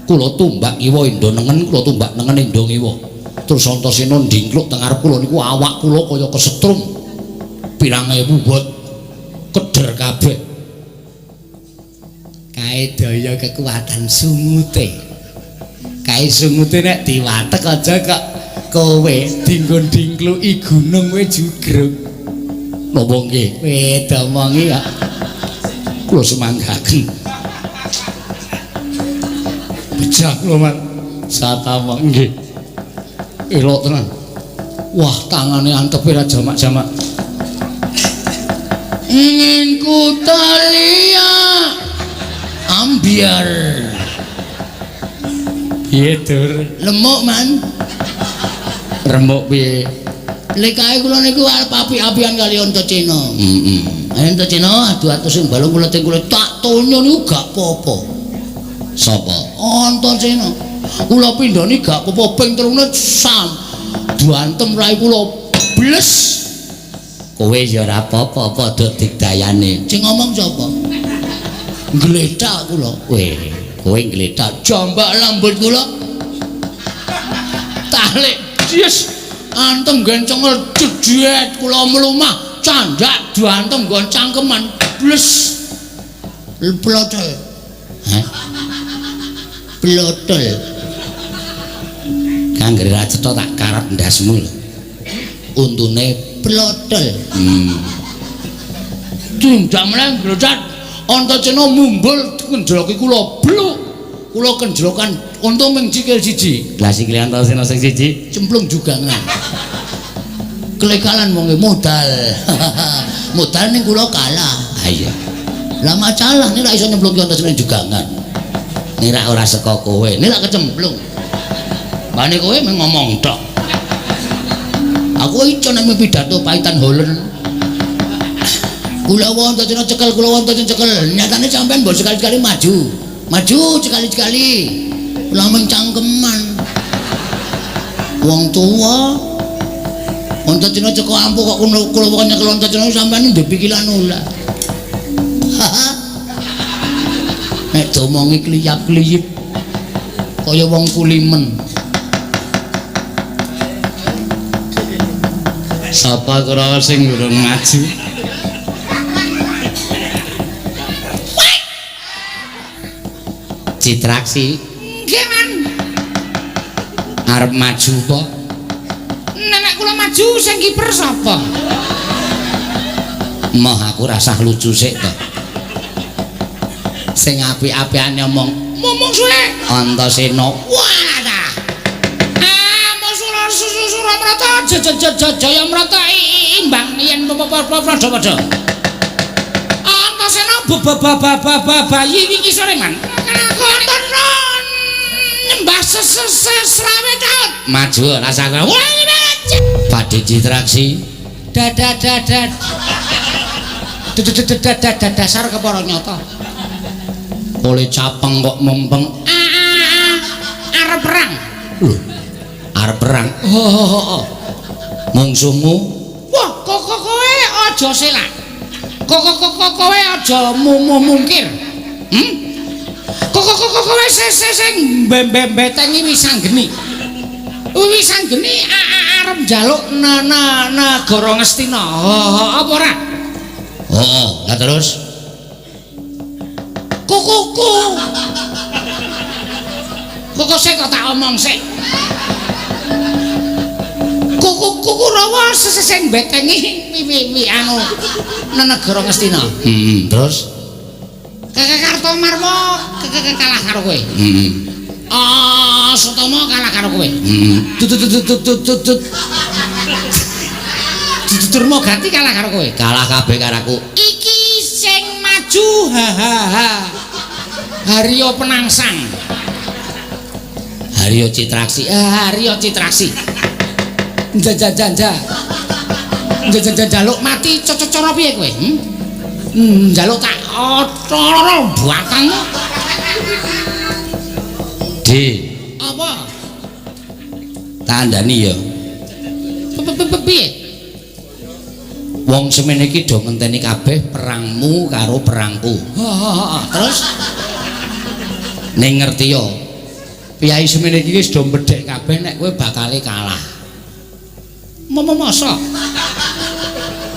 Speaker 1: Kula tumbak ngiwa endo nengen, kula tumbak nengen endo ngiwa. Terus Antasena ndingkluk teng ngarep kula niku awak kula kaya kesetrum. Pirang ewu bot keder kabeh.
Speaker 3: Kae daya kekuatan sungute. Kae sungute nek diwatek aja kok kowe dinggo ndingkluki gunung kowe jugruk.
Speaker 1: Napa nggih?
Speaker 3: Kowe domongi kok.
Speaker 1: Kula sumanggaken. Bejah kula, Man. Satama nggih. Elok tenan. Wah, tangane antepe ra jamak-jamak.
Speaker 3: Ingin ku talia ambiar.
Speaker 1: Piye, Dur?
Speaker 3: Lemuk, Man.
Speaker 1: Remuk piye?
Speaker 3: Lekae kula niku arep api-apian kali Antasena.
Speaker 1: Heeh.
Speaker 3: Antasena adu atus sing balung kula teng kula tak tonyo niku gak apa-apa.
Speaker 1: Sapa?
Speaker 3: Antasena. Kula pindhani gak apa-apa ping 3 sam. Duantem rai kula bles.
Speaker 2: Kowe ya ora apa-apa padha digdayane.
Speaker 3: Sing ngomong sapa? Ngletak kula.
Speaker 2: Kowe, kowe ngletak
Speaker 3: jambak lambut kula. Talik. Yes. Antem nggen cengel jejet kula mlumah candhak diantem nggon cangkeman bles. Plotol.
Speaker 2: Hah?
Speaker 3: Plotol.
Speaker 2: Kang ra cetha tak karet ndasmu lho. Untune
Speaker 3: plotol. Tindak meneh nglecat Antasena mumbul kenjloki kula bluk. Kula kenjlokan untu ming sikil siji.
Speaker 2: Lah sikile Antasena sing siji
Speaker 3: cemplung jugangan. Kelekalan wonge modal. Modal ning kula kalah.
Speaker 2: Ha iya.
Speaker 3: Lah masalah nek ra iso nyemplungke Antasena jugangan.
Speaker 2: Nek ra ora saka kowe,
Speaker 3: nek ra kecemplung. Mbane kowe mung ngomong tok. Aku iso nek pidato paitan holen. Kula wonten cekel, kula wonten cekel. Nyatane sampean mbok sekali-sekali maju. Maju sekali-sekali. Kula mung cangkeman. Wong tuwa Antasena ceko ampuh kok kula kok nyekel Antasena sampean ndek pikiran ora. Nek domongi kliyap-kliyip kaya wong kulimen.
Speaker 2: Sapa Kurawa sing durung maju? Citraksi.
Speaker 3: Nggih, Man.
Speaker 2: Arep maju apa?
Speaker 3: Nek kula maju sing kiper sapa?
Speaker 2: Moh aku rasah lucu sik to. Sing apik-apikane omong,
Speaker 3: ngomong suwe.
Speaker 2: Antasena.
Speaker 3: Wah ta. Ah, Sura Suramarta Jayamrata imbang yen padha-padha. Antasena bayi wingi sore, Man. Antasena nyembah selawe taun.
Speaker 2: Maju rasah. Badhe Citraksi.
Speaker 3: Dadadadad. Dasar kepara nyata.
Speaker 2: Oleh capeng kok mempeng.
Speaker 3: Arep perang.
Speaker 2: Lho. Arep perang.
Speaker 3: Oh.
Speaker 2: Mungsuhmu?
Speaker 3: Wah, kok kowe aja selak. Kok kowe aja mungkir. Kok kowe sing mbetengi Wisanggeni. Wisanggeni arep njaluk negara Ngastina. Apa ora?
Speaker 2: Heeh, lah terus
Speaker 3: kukuku. Kok sik kok tak omong sik. Kuku rawa sing betengi wi anu negara Ngastina.
Speaker 2: Heeh, terus
Speaker 3: Kartomarma kalah karo kowe.
Speaker 2: Heeh.
Speaker 3: Sutomo kalah karo kowe.
Speaker 2: Heeh.
Speaker 3: Tut. Durmagati kalah karo kowe.
Speaker 2: Kalah kabeh karo aku.
Speaker 3: Iki sing maju ha ha ha. Haryo Penangsang.
Speaker 2: Haryo Citraksi. Ah, Haryo Citraksi. Njajajanja. Njaluk mati cara piye kowe? Njaluk tak otoro buatanmu.
Speaker 3: D.
Speaker 2: Apa?
Speaker 3: Tandani ya.
Speaker 2: Piye?
Speaker 3: Wong semene iki do ngenteni kabeh perangmu karo perangku.
Speaker 2: Heeh, terus
Speaker 3: ning ngerti ya. Piyai semene iki wis do mbedhek kabeh nek kowe bakale kalah.
Speaker 2: Masa?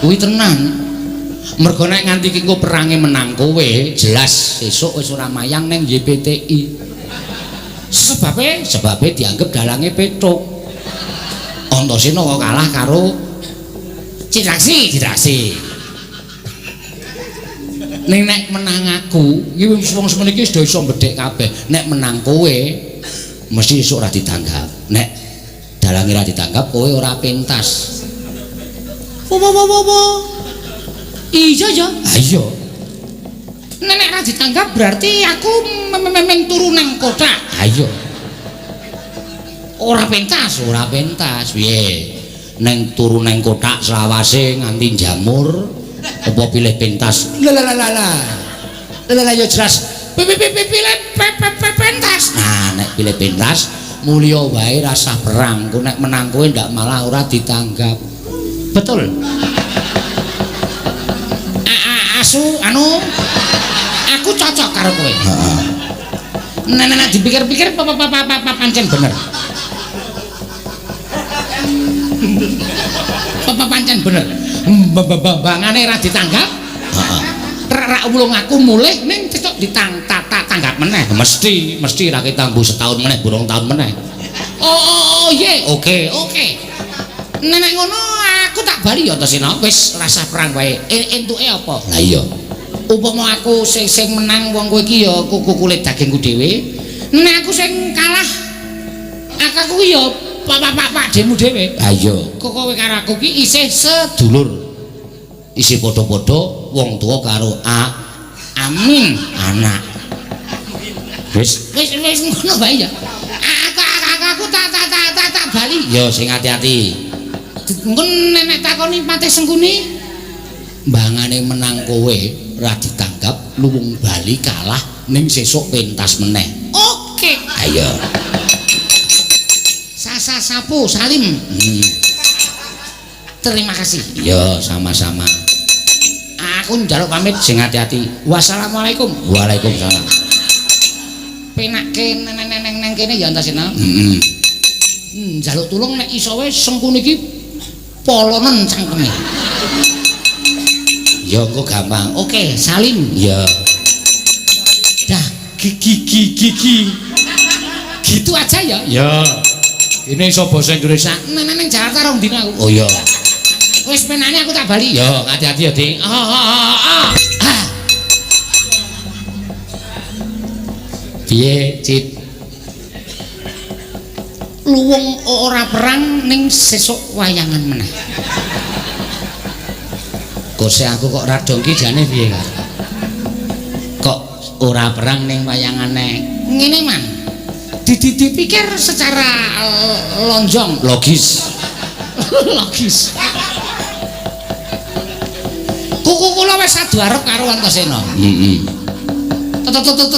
Speaker 3: Kuwi tenan. Mergo nek nganti ki engko perange menang kowe, jelas sesuk wis ora mayang ning YPTI.
Speaker 2: Sebabe?
Speaker 3: Sebabe dianggep dalange Petruk. Antasena kok kalah karo
Speaker 2: Citraksi,
Speaker 3: Citraksi. Ning nek menang aku, iki wong semene iki wis do iso mbedhek kabeh. Nek menang kowe mesti esuk ora ditanggap. Nek dalange ora ditanggap kowe ora pentas.
Speaker 2: Wo. Iya ya.
Speaker 3: Ha iya.
Speaker 2: Nek ora ditanggap berarti aku memeng turu nang kotak.
Speaker 3: Ha iya.
Speaker 2: Ora pentas,
Speaker 3: ora pentas. Piye? Neng turu nang kotak selawase nganti jamur apa pilih pentas?
Speaker 2: Lah lah lah lah. Lah ya jelas. Pilih pentas.
Speaker 3: Nah, nek pilih pentas mulya wae rasah perang. Ku nek menang kowe ndak malah ora ditanggap.
Speaker 2: Betul. Asu anu aku cocok karo kowe.
Speaker 3: Heeh.
Speaker 2: Nek dipikir-pikir apa pancen bener. Apa pancen bener. Bangane ra ditanggap.
Speaker 3: Heeh.
Speaker 2: Rak wulung aku mulih ning cecok ditang tanggap meneh.
Speaker 3: Mesti mesti ra ketangguh setahun meneh, burung tahun meneh.
Speaker 2: Oh iya,
Speaker 3: oke.
Speaker 2: Oke. Nek ngono aku tak bali ya Antasena, wis rasah perang wae. Entuke apa?
Speaker 3: Lah iya.
Speaker 2: Upama aku sing menang wong kowe iki ya kuku kulit dagingku dhewe. Nek aku sing kalah aku ki ya pak demu dhewe.
Speaker 3: Ha iya.
Speaker 2: Kok kowe karo aku ki isih
Speaker 3: sedulur. Isih padha-padha wong tuwa karo
Speaker 2: amin
Speaker 3: anak. Wis
Speaker 2: wis ngono wae ya. Aku tak bali.
Speaker 3: Ya sing ati-ati.
Speaker 2: Engko nek takoni Patih Sengkuni
Speaker 3: mbangane menang kowe ora ditanggap luwung bali kalah ning sesuk pentas meneh.
Speaker 2: Oke.
Speaker 3: Ayo.
Speaker 2: Sasa sapu salim. Terima kasih.
Speaker 3: Ya sama-sama.
Speaker 2: Aku njaluk pamit
Speaker 3: sing ati-ati.
Speaker 2: Wassalamualaikum.
Speaker 3: Waalaikumsalam.
Speaker 2: Penakke neng kene ya Antasena.
Speaker 3: Heeh.
Speaker 2: Njaluk tulung nek iso wae Sengkuni iki polonen cangkeme.
Speaker 3: Ya engko gampang.
Speaker 2: Oke, salim.
Speaker 3: Ya.
Speaker 2: Dah gigi. Gitu aja ya.
Speaker 3: Ya. Ini iso basa Indonesia.
Speaker 2: Neng Jakarta rong dina aku.
Speaker 3: Oh iya.
Speaker 2: Wis penane aku tak bali.
Speaker 3: Ya, hati-hati ya, Ding. Piye, Cit?
Speaker 2: Luwung ora perang ning sesuk wayangan meneh.
Speaker 3: Kose aku kok ra dong ki jane piye, Kak? Kok ora perang ning wayangane?
Speaker 2: Ngene, Man. Dipikir secara lonjong,
Speaker 3: logis.
Speaker 2: Logis. Kuku kula wis adu arep karo Antasena.
Speaker 3: Heeh.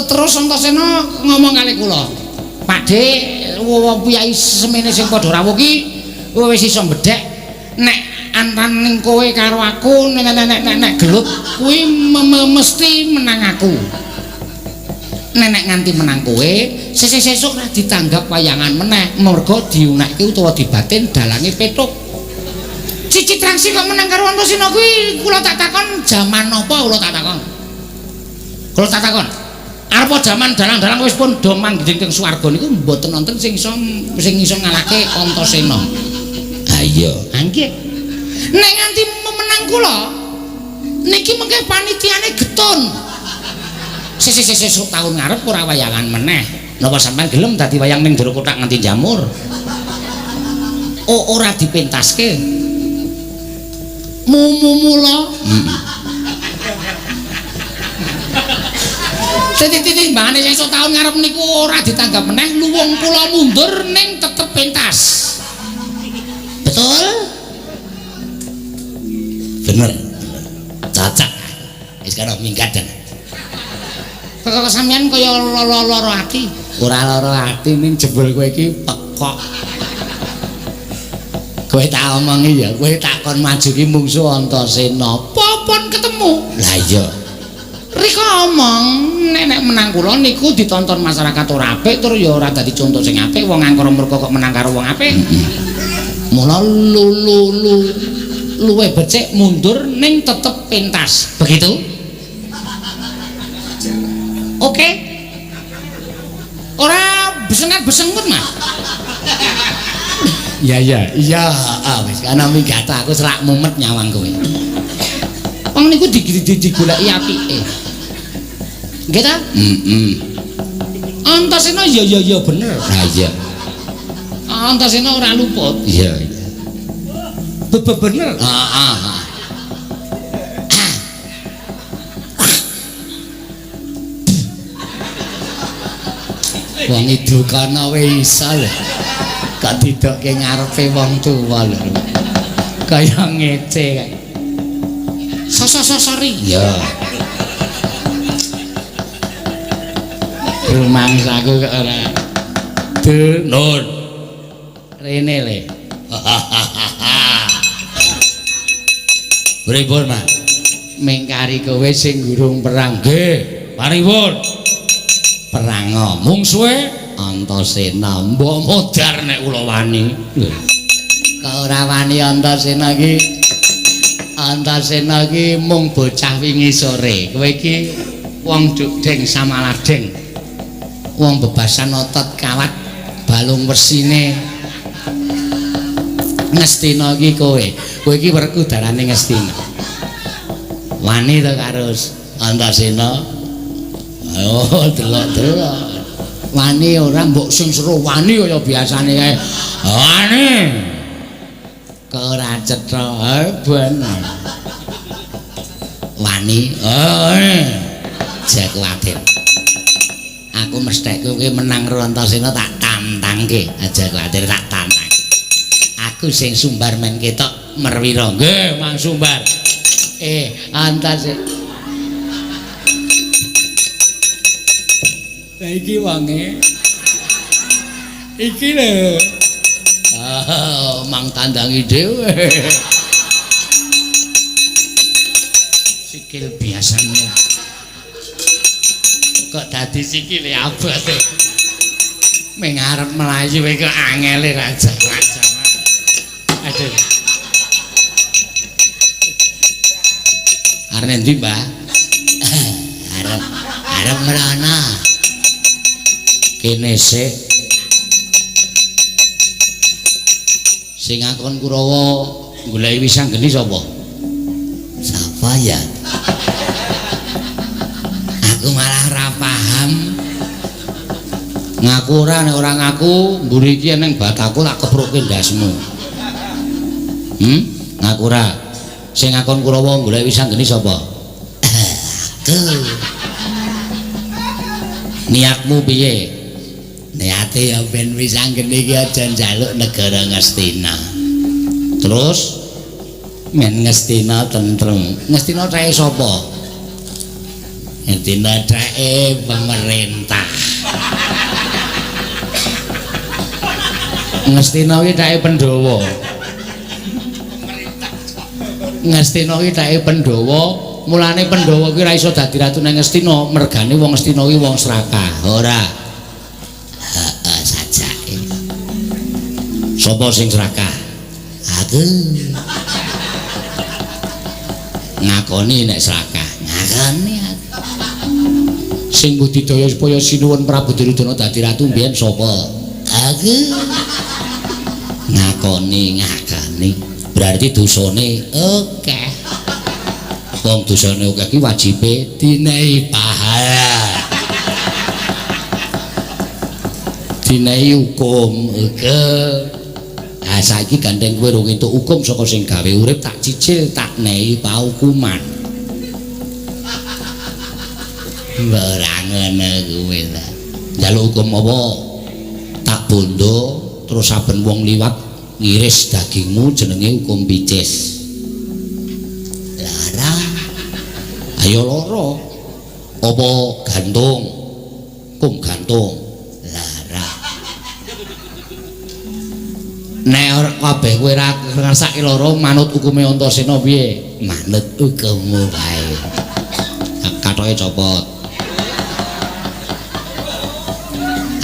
Speaker 2: Terus Antasena ngomong kali kula. Pakde, wong piyai semene sing padha rawuh ki wis iso mbedhek nek antaning kowe karo aku nek gelut kuwi mesti menang aku. Nek nganti menang kowe, sesuk ora ditanggap wayangan meneh, mergo diunekke utawa dibatin dalange Petruk. Citraksi kok menang karo Antasena kuwi kula tak takon jaman apa kula tak takon. Kula tak takon. Arep jaman dalang-dalang wis pun do manggih teng swarga niku mboten wonten sing iso ngalahke Antasena.
Speaker 3: Ha iya.
Speaker 2: Ha nggih. Nek nganti menang kula niki mengke panitiane getun. Sesuk taun ngarep ora wayangan meneh.
Speaker 3: Napa sampean gelem dadi wayang ning jero kotak nganti jamur?
Speaker 2: Oh, ora dipentaske. Mumula. Titik-titik mbane sesuk taun ngarep niku ora ditanggap meneh, luwung kula mundur ning tetep pentas.
Speaker 3: Betul? Bener. Cocok. Wis karo minggat dan.
Speaker 2: Kok sampean kaya lara-lara ati?
Speaker 3: Ora lara ati ning jebul kowe iki pekok. Kowe tak omongi ya, kowe tak kon maju ki mungsu Antasena.
Speaker 2: Popon ketemu.
Speaker 3: Lah iya.
Speaker 2: Rika omong nek menang kula niku ditonton masyarakat ora apik tur ya ora dadi conto sing apik, wong angkara murka kok menang karo wong apik. Mula lu luwih becik mundur ning tetep pentas. Begitu? Oke. Ora besengat-besengut, Mas.
Speaker 3: Iya, iya, wis kana minggat aku selak mumet nyawang kowe.
Speaker 2: Wong niku digoleki apike. Nggih ta?
Speaker 3: Heeh.
Speaker 2: Antasena ya ya ya bener.
Speaker 3: Ha iya.
Speaker 2: Antasena ora luput.
Speaker 3: Iya, iya.
Speaker 2: Bener.
Speaker 3: Heeh. Wong idukana wis iso lho. Kok didokke ngarepe wong tuwa lho. Kaya ngece kae.
Speaker 2: Sosok-sosori.
Speaker 3: Iya. Rumangsaku kok ora. Nun.
Speaker 2: Rene le.
Speaker 1: Pripun, Mas?
Speaker 2: Mengkari kowe sing gurung perang.
Speaker 1: Nggih, paripun.
Speaker 3: Perang
Speaker 1: mungsuhe
Speaker 3: Antasena.
Speaker 1: Mbok modar nek kula wani.
Speaker 3: Kok ora wani Antasena iki? Antasena iki mung bocah wingi sore. Kowe iki wong dudeng samaladeng. Wong bebasan otot kawat balung wesine. Ngastina iki kowe. Kowe iki werkudarane Ngastina. Wani to karo Antasena? Oh, delok-delok.
Speaker 2: Wani ora mbok sing seru wani kaya biasane kae.
Speaker 1: Wani.
Speaker 3: Kok ora cetha ben. Wani. Aja kuwatir. Aku mesthek kowe menang karo Antasena tak tantangke. Aja kuwatir tak tantang. Aku sing sumbar men ketok merwira.
Speaker 1: Nggih, Mang Sumbar.
Speaker 3: Antasena.
Speaker 2: Lah iki wonge. Iki lho.
Speaker 3: Ah, mang tandangi dhewe.
Speaker 2: Sikil biasane. Kok dadi sikile abot. Ming arep mlayu kok angele raja-raja. Aduh.
Speaker 3: Arep endi, Mbah? Arep mrana. Kene sik. Sing ngakon Kurawa goleki Wisanggeni sapa? Sapa ya? Aku malah ora paham.
Speaker 2: Ngaku ora, nek ora ngaku mburi iki eneng bataku tak kepruke ndasmu. Ngaku ora. Sing ngakon Kurawa goleki Wisanggeni sapa?
Speaker 3: Aku.
Speaker 2: Niatmu piye?
Speaker 3: Niate ya ben Wisanggeni iki aja njaluk negara Ngastina.
Speaker 2: Terus
Speaker 3: men Ngastina tentrem.
Speaker 2: Ngastina cake sapa?
Speaker 3: Ngastina cake pemerintah.
Speaker 2: Ngastina iki cake Pandhawa. Ngastina iki cake Pandhawa, mulane Pandhawa ki ora iso dadi ratu nang Ngastina, mergane wong Ngastina ki wong serakah.
Speaker 3: Ora. Heeh, sajake.
Speaker 2: Sapa sing serakah?
Speaker 3: Aku.
Speaker 2: Ngakoni nek serakah.
Speaker 3: Ngakoni aku.
Speaker 2: Sing budidaya supaya Sinuwun Prabu Duryudana dadi ratu mbiyen sapa?
Speaker 3: Aku.
Speaker 2: Ngakoni, ngakoni. Berarti dosane
Speaker 3: akeh.
Speaker 2: Wong dosane akeh ki wajibe
Speaker 3: dinehi pahala.
Speaker 2: Dinehi hukum.
Speaker 3: Oke.
Speaker 2: Nah saiki gandeng kowe rung entuk hukum saka sing gawe urip tak cicil tak nehi paukuman.
Speaker 3: Ora ngono kuwi ta.
Speaker 2: Njaluk hukum apa? Tak bondo terus saben wong liwat ngiris dagingmu jenenge hukum picis.
Speaker 3: Lara.
Speaker 2: Ayo lara. Apa gantung? Hukum gantung.
Speaker 3: Lara.
Speaker 2: Nek ora kabeh kowe ora ngrasake lara manut hukume Antasena piye?
Speaker 3: Manut hukummu wae.
Speaker 2: Kathoke copot.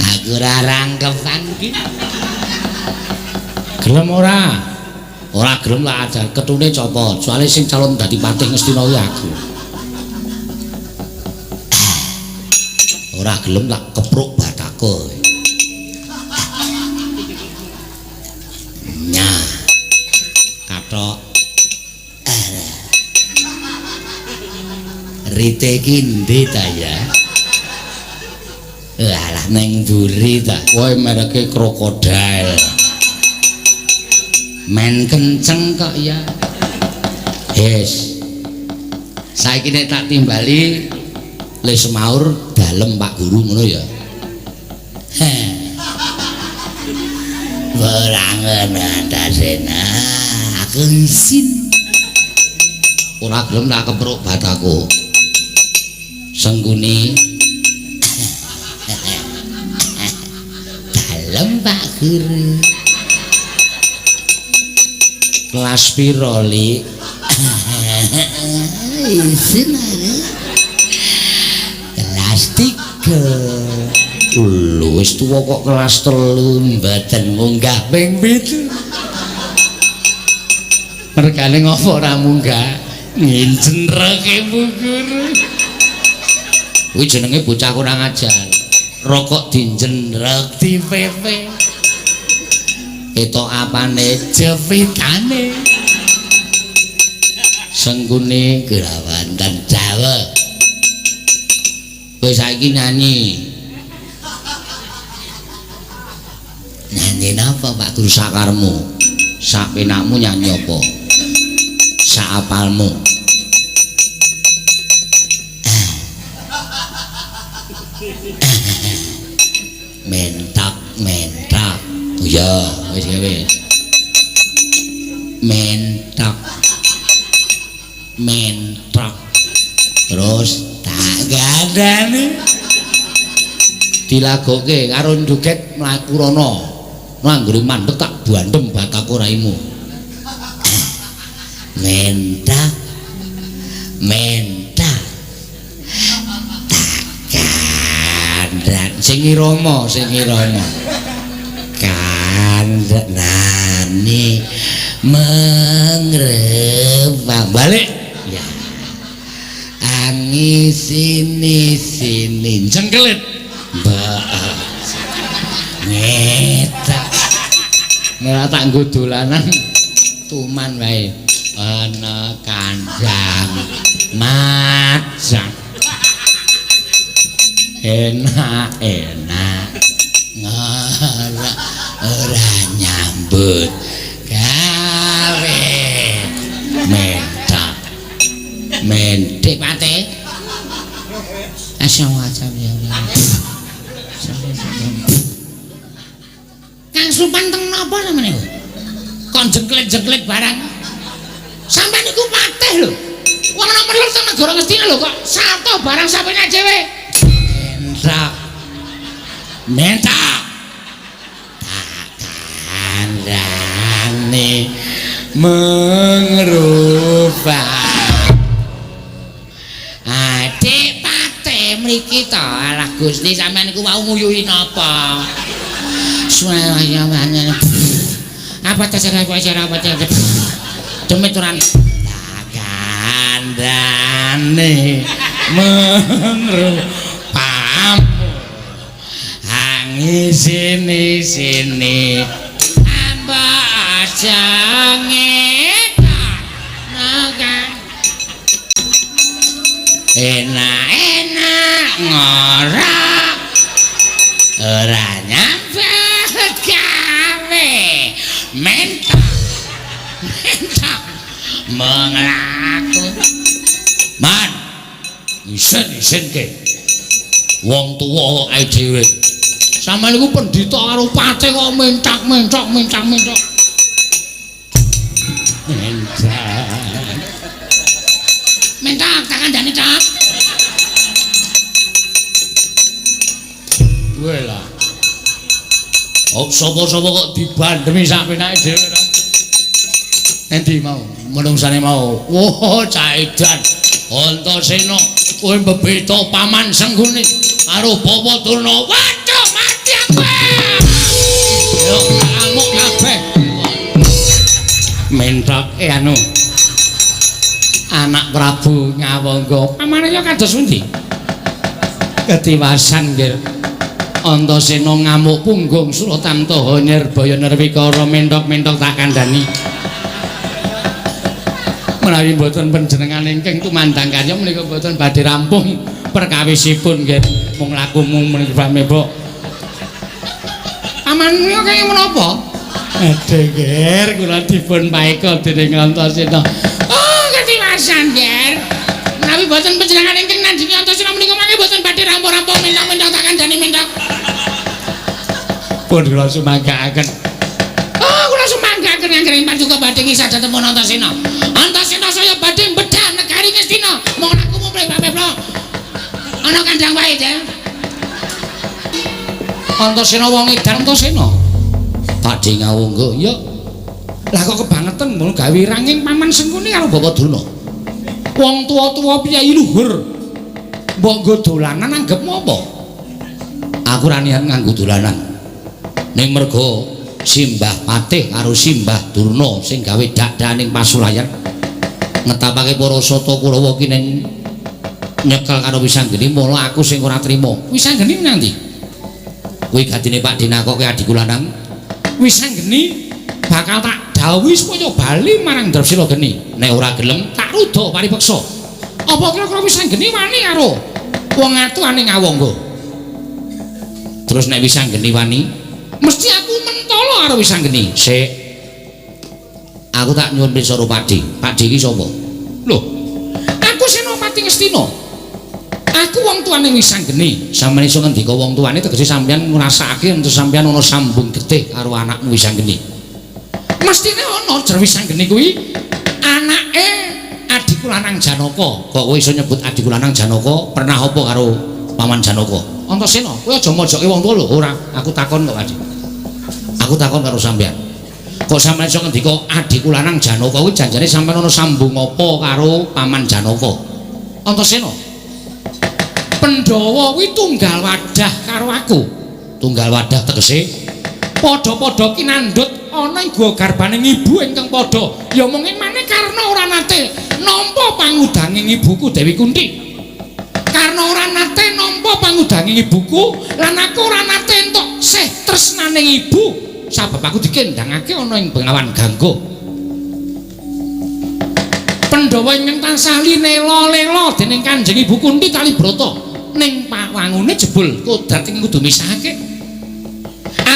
Speaker 3: Aku ora rangkepan ki.
Speaker 2: Gelem ora? Ora gelem lah aja ketune copot. Soale sing calon dadi patih Ngastina kuwi aku. Ora gelem tak kepruk batako.
Speaker 3: Nyah.
Speaker 2: Kathok.
Speaker 3: Rite iki endi ta ya? Alah neng mburi ta.
Speaker 2: Kowe mereke krokodil.
Speaker 3: Men kenceng kok ya.
Speaker 2: Yes. Saiki nek tak timbali le semaur dalem Pak Guru ngono ya.
Speaker 3: Ora ngono Antasena. Aku isin.
Speaker 2: Ora gelem tak kepruk bataku. Sengguni.
Speaker 3: Dalem Pak Guru.
Speaker 2: Kelas piro, Lik?
Speaker 3: Isin aku. Kelas 3.
Speaker 2: Lho, wis tuwa kok kelas 3
Speaker 3: mboten munggah ping 7.
Speaker 2: Mergane ngopo ora munggah? Ngincenreke Bu Guru. Kuwi jenenge bocah kurang ajar. Rokok dinjenrek
Speaker 3: dipepe.
Speaker 2: Ketok apane
Speaker 3: jepitane.
Speaker 2: Senggune
Speaker 3: Grawantan Jawa.
Speaker 2: Kowe saiki nyanyi.
Speaker 3: Nyanyi napa Pak
Speaker 2: Guru sakarmu? Sak penakmu nyanyi apa? Sak apalmu.
Speaker 3: Mentak mentak.
Speaker 2: Oh iya, wis wis.
Speaker 3: Mentak mentak.
Speaker 2: Terus
Speaker 3: tak gandani.
Speaker 2: Dilagokke karo joget mlaku rono. Nanggone mandek tak bandem bataku raimu.
Speaker 3: Mentak mentak. Tak kandhan
Speaker 2: sing irama, sing irama.
Speaker 3: Kandhanane mengrepang
Speaker 2: balik
Speaker 3: ya. Angi sini sini
Speaker 2: jengkelit. Mbak
Speaker 3: ngetak.
Speaker 2: Nek tak nggo dolanan tuman wae. Ana kandhang macan. Enak enak
Speaker 3: ngora ora nyambut gawe.
Speaker 2: Mentak mentik pate. Asal-asal ya. Kang Supan teng napa sampeyan niku? Kon jengklet-jengklet barang. Sampeyan niku patih lho. Wong nomor loro teng negara Ngastina lho kok salto barang sampeyan dhewe.
Speaker 3: Mentak. Mentak. Tak kandhane mengrubah. Adik patih mriki to. Alah Gusti sampeyan niku wau nguyuhi napa? Apa terserah apa demit ora tak kandhane mengrupamu angi sini sini ambak jange enak enak ngora ora nyambut gawe mentak mentak menglaku
Speaker 2: man isen isen ke
Speaker 1: Wong tuwa kok ae dhewe. Sampeyan niku pendhita karo patih kok mentak-mentok mentak-mentok. Mentak. Mentak tak kandhani tak. Welah. Oh sapa-sapa kok dibandemi sak penake dhewe ta. Endi mau menungsane mau. Wah, cah edan. Antasena kowe mbebeta paman Sengguni karo Bawa Durna. Waduh, mati aku. Yo ngamuk kabeh.
Speaker 3: Mentok anu. Anak Prabu Ngawangga. Pamane ya kados pundi? Ketiwasan nggih. Antasena ngamuk punggung Suratamtaha Nirbaya Nirwikara mentok-mentok tak kandhani. Menawi mboten panjenengan ingkang tumandang karya menika mboten badhe rampung perkawisipun nggih. Mung laku mung menika pamebok. Paman menika kaya menapa? Aduh nggih, kula dipun paeka dening Antasena.
Speaker 1: Oh, ketiwasan nggih. Menawi mboten panjenengan ingkang nandhingi Antasena menika mangke mboten badhe rampung-rampung mentok-mentok tak kandhani mentok.
Speaker 3: Pun kula sumanggaaken.
Speaker 1: Oh, kula sumanggaaken anggen paduka badhe ngisah dhateng Antasena. Antasena saya badhe bedah negari Ngastina. Mung laku mumplih pameplo. Ana kandhang wae, Jeng.
Speaker 3: Antasena wong edan Antasena.
Speaker 1: Pakde Ngawangga, ya.
Speaker 3: Lah kok kebangetan ngono gawe ranging paman Sengkuni karo
Speaker 1: Bawa Durna.
Speaker 3: Wong tuwa-tuwa piyayi luhur. Mbok nggo dolanan anggepmu apa?
Speaker 1: Aku ora niat nganggo dolanan. Ning mergo Simbah Patih karo Simbah Durna sing gawe dakdaning pasulayan ngetapake para sata Kurawa ki ning nyekel karo Wisanggeni, mula aku sing ora trima.
Speaker 3: Wisanggeni nang ndi?
Speaker 1: Kuwi gadine Pak Dinakoke adhiku lanang.
Speaker 3: Wisanggeni bakal tak dawuhi supaya bali marang Drapsila geni.
Speaker 1: Nek ora gelem
Speaker 3: tak ruda paripeksa. Apa kira-kira Wisanggeni wani karo wong atuane Ngawangga?
Speaker 1: Terus nek Wisanggeni wani,
Speaker 3: mesti aku mentolo karo Wisanggeni.
Speaker 1: Sik. Aku tak nyuwun pirsa karo Pakde. Pakde iki sapa?
Speaker 3: Lho, aku Senopati Ngastina. Aku wong tuane Wisanggeni.
Speaker 1: Sampeyan iso ngendika wong tuane tegese sampeyan ngrasakake yen sampeyan ana sambung getih karo anakmu Wisanggeni.
Speaker 3: Mestine ana jer Wisanggeni kuwi anake adhiku lanang Janaka.
Speaker 1: Kok kowe iso nyebut adhiku lanang Janaka? Pernah apa karo paman Janaka?
Speaker 3: Antasena, kowe aja mojoke wong tuwa lho.
Speaker 1: Ora, aku takon kok, Adi. Aku takon karo sampeyan. Kok sampeyan iso ngendika adhiku lanang Janaka kuwi janjane sampeyan ana sambung apa karo paman Janaka?
Speaker 3: Antasena, Pandhawa kuwi tunggal wadah karo aku.
Speaker 1: Tunggal wadah tegese
Speaker 3: padha-padha kinandhut ana ing guwa garbaning ibu ingkang padha. Ya mung ing maneh karna ora nate nampa pangudanging ibuku Dewi Kunti. Karna ora nate nampa pangudanging ibuku lan aku ora nate entuk sih tresnaning ibu sabab aku dikendhangake ana ing Bengawan Gangga. Pandhawa ingkang tansah linela-lela dening Kanjeng Ibu Kunti Kalibrata ning pawangune jebul kodrat ing kudu misahake.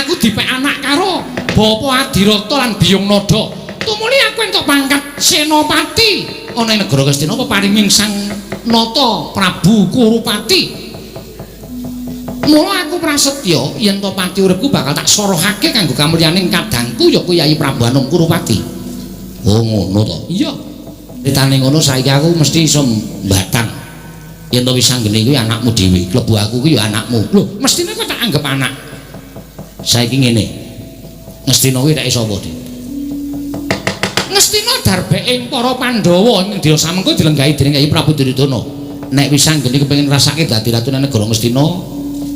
Speaker 3: Aku dipek anak karo Bapa Adirata lan Biyung Nada. Tumuli aku entuk pangkat senopati ana ing negara Ngastina peparinging Sang Nata Prabu Kurupati. Mula aku prasetya yen to pati uripku bakal tak sorohake kanggo kamulyaning kadangku ya kuwi Yayi Prabu Anom Kurupati.
Speaker 1: Oh ngono to.
Speaker 3: Iya.
Speaker 1: Critane ngono saiki aku mesti iso mbatang. Yen to Wisanggeni kuwi anakmu dhewe, klebu aku kuwi ya anakmu.
Speaker 3: Lho, mestine kowe tak anggap anak.
Speaker 1: Saiki ngene. Ngastina kuwi reke sapa, Dik?
Speaker 3: Ngastina darbeking para Pandhawa ing dina samengko dilenggahi dening Kyai Prabu Duryudana.
Speaker 1: Nek Wisanggeni kepengin ngrasake dadi ratune negara Ngastina,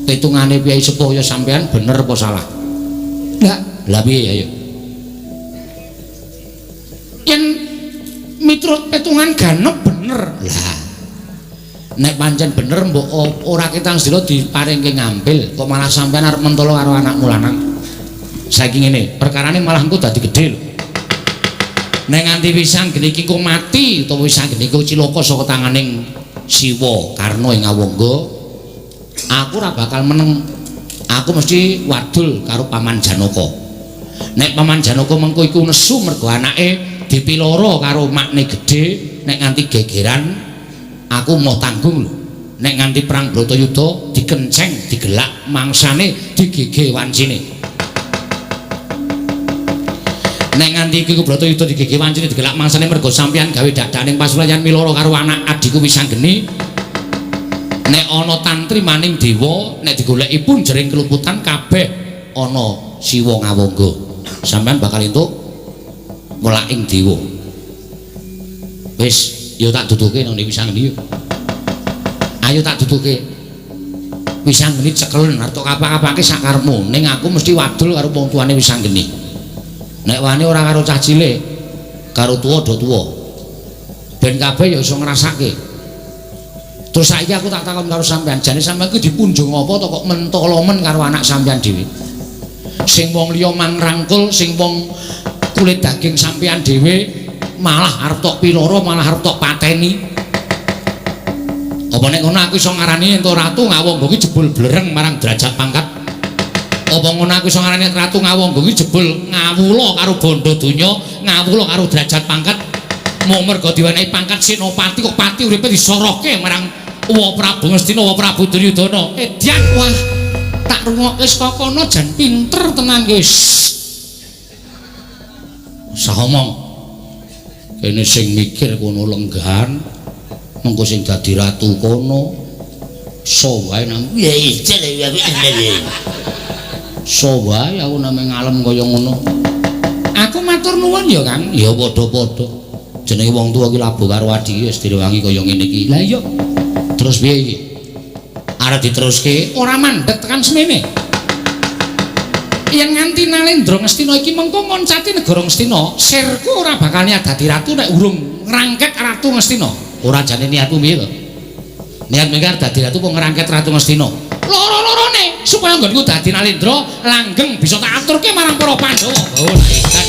Speaker 1: pitungane piyai sepuh ya sampean bener apa salah?
Speaker 3: Lah,
Speaker 1: lah piye ayo?
Speaker 3: Yen miturut petungan ganep bener.
Speaker 1: Lah, nek pancen bener mbok ora ketang sedina diparingke ngambil, kok malah sampean arep mentolo karo anakmu lanang. Saiki ngene, perkarane malah engko dadi gedhe lho. Nek nganti Wisanggeni iki kok mati utawa Wisanggeni iku cilaka saka tanganing Siwa Karna ing Awangga, aku ora bakal meneng. Aku mesti wadul karo Paman Janaka. Nek Paman Janaka mengko iku nesu mergo anake dipiloro karo makne gedhe, nek nganti gegeran aku mau tanggung lho. Nek nganti perang Bratayuda
Speaker 2: dikenceng, digelak mangsane, digege wancine. Nek nganti iki Bratayuda digege wancine digelak mangsane mergo sampeyan gawe dadaning pasulayan miloro karo anak adhiku Wisanggeni. Nek ana tantri maning dewa, nek digoleki pun jering keluputan kabeh ana siwa ngawangga. Sampeyan bakal entuk welaking dewa. Wis, ya tak duduke nang Wisanggeni yo. Ayo tak duduke. Wisanggeni cekelen arep tok kapak-kapake sak karepmu. Ning aku mesti wadul karo wong tuane Wisanggeni. Nek wani ora karo cah cilik, karo tuwa do tuwa. Ben kabeh ya iso ngrasake. Terus saiki aku tak takon karo sampean, jane sampean kuwi dipunjung apa to kok mentolo men karo anak sampean dhewe? Sing wong liya mangrangkul, sing wong kulit daging sampean dhewe malah arep tok piloro, malah arep tok pateni. Apa nek ngono aku iso ngarani ento ratu Ngawangga ki jebul blereng marang derajat pangkat? Apa ngono aku iso ngarani ratu Ngawangga ki jebul ngawula karo bondo donya, ngawula karo derajat pangkat? Mung mergo diwenehi pangkat senopati kok pati uripe disorohke marang Wa Prabu Ngastina, Wa Prabu Duryudana. Edyan, wah, tak rungokke saka kono jan pinter tenan kowe. Usah omong. Kene sing mikir kono lenggan, mengko sing dadi ratu kono. So wae nang so wae aku name ngalem kaya ngono. Aku matur nuwun ya, Kang. Ya padha-padha. Jenenge wong tuwa iki labuh karo adike wis direwangi kaya ngene iki. Lah iya. Terus piye iki? Arep diteruske ora mandeg tekan semene. Yen nganti Nalendra Ngastina iki mengko ngoncati negara Ngastina, sirku ora bakal niat dadi ratu nek urung ngrangket Ratu Ngastina. Ora jane niatmu piye to? Niat mengko arep dadi ratu apa ngrangket Ratu Ngastina? Loro-lorone supaya nggonku dadi Nalendra langgeng bisa tak aturke marang para Pandhawa. Oh, edan.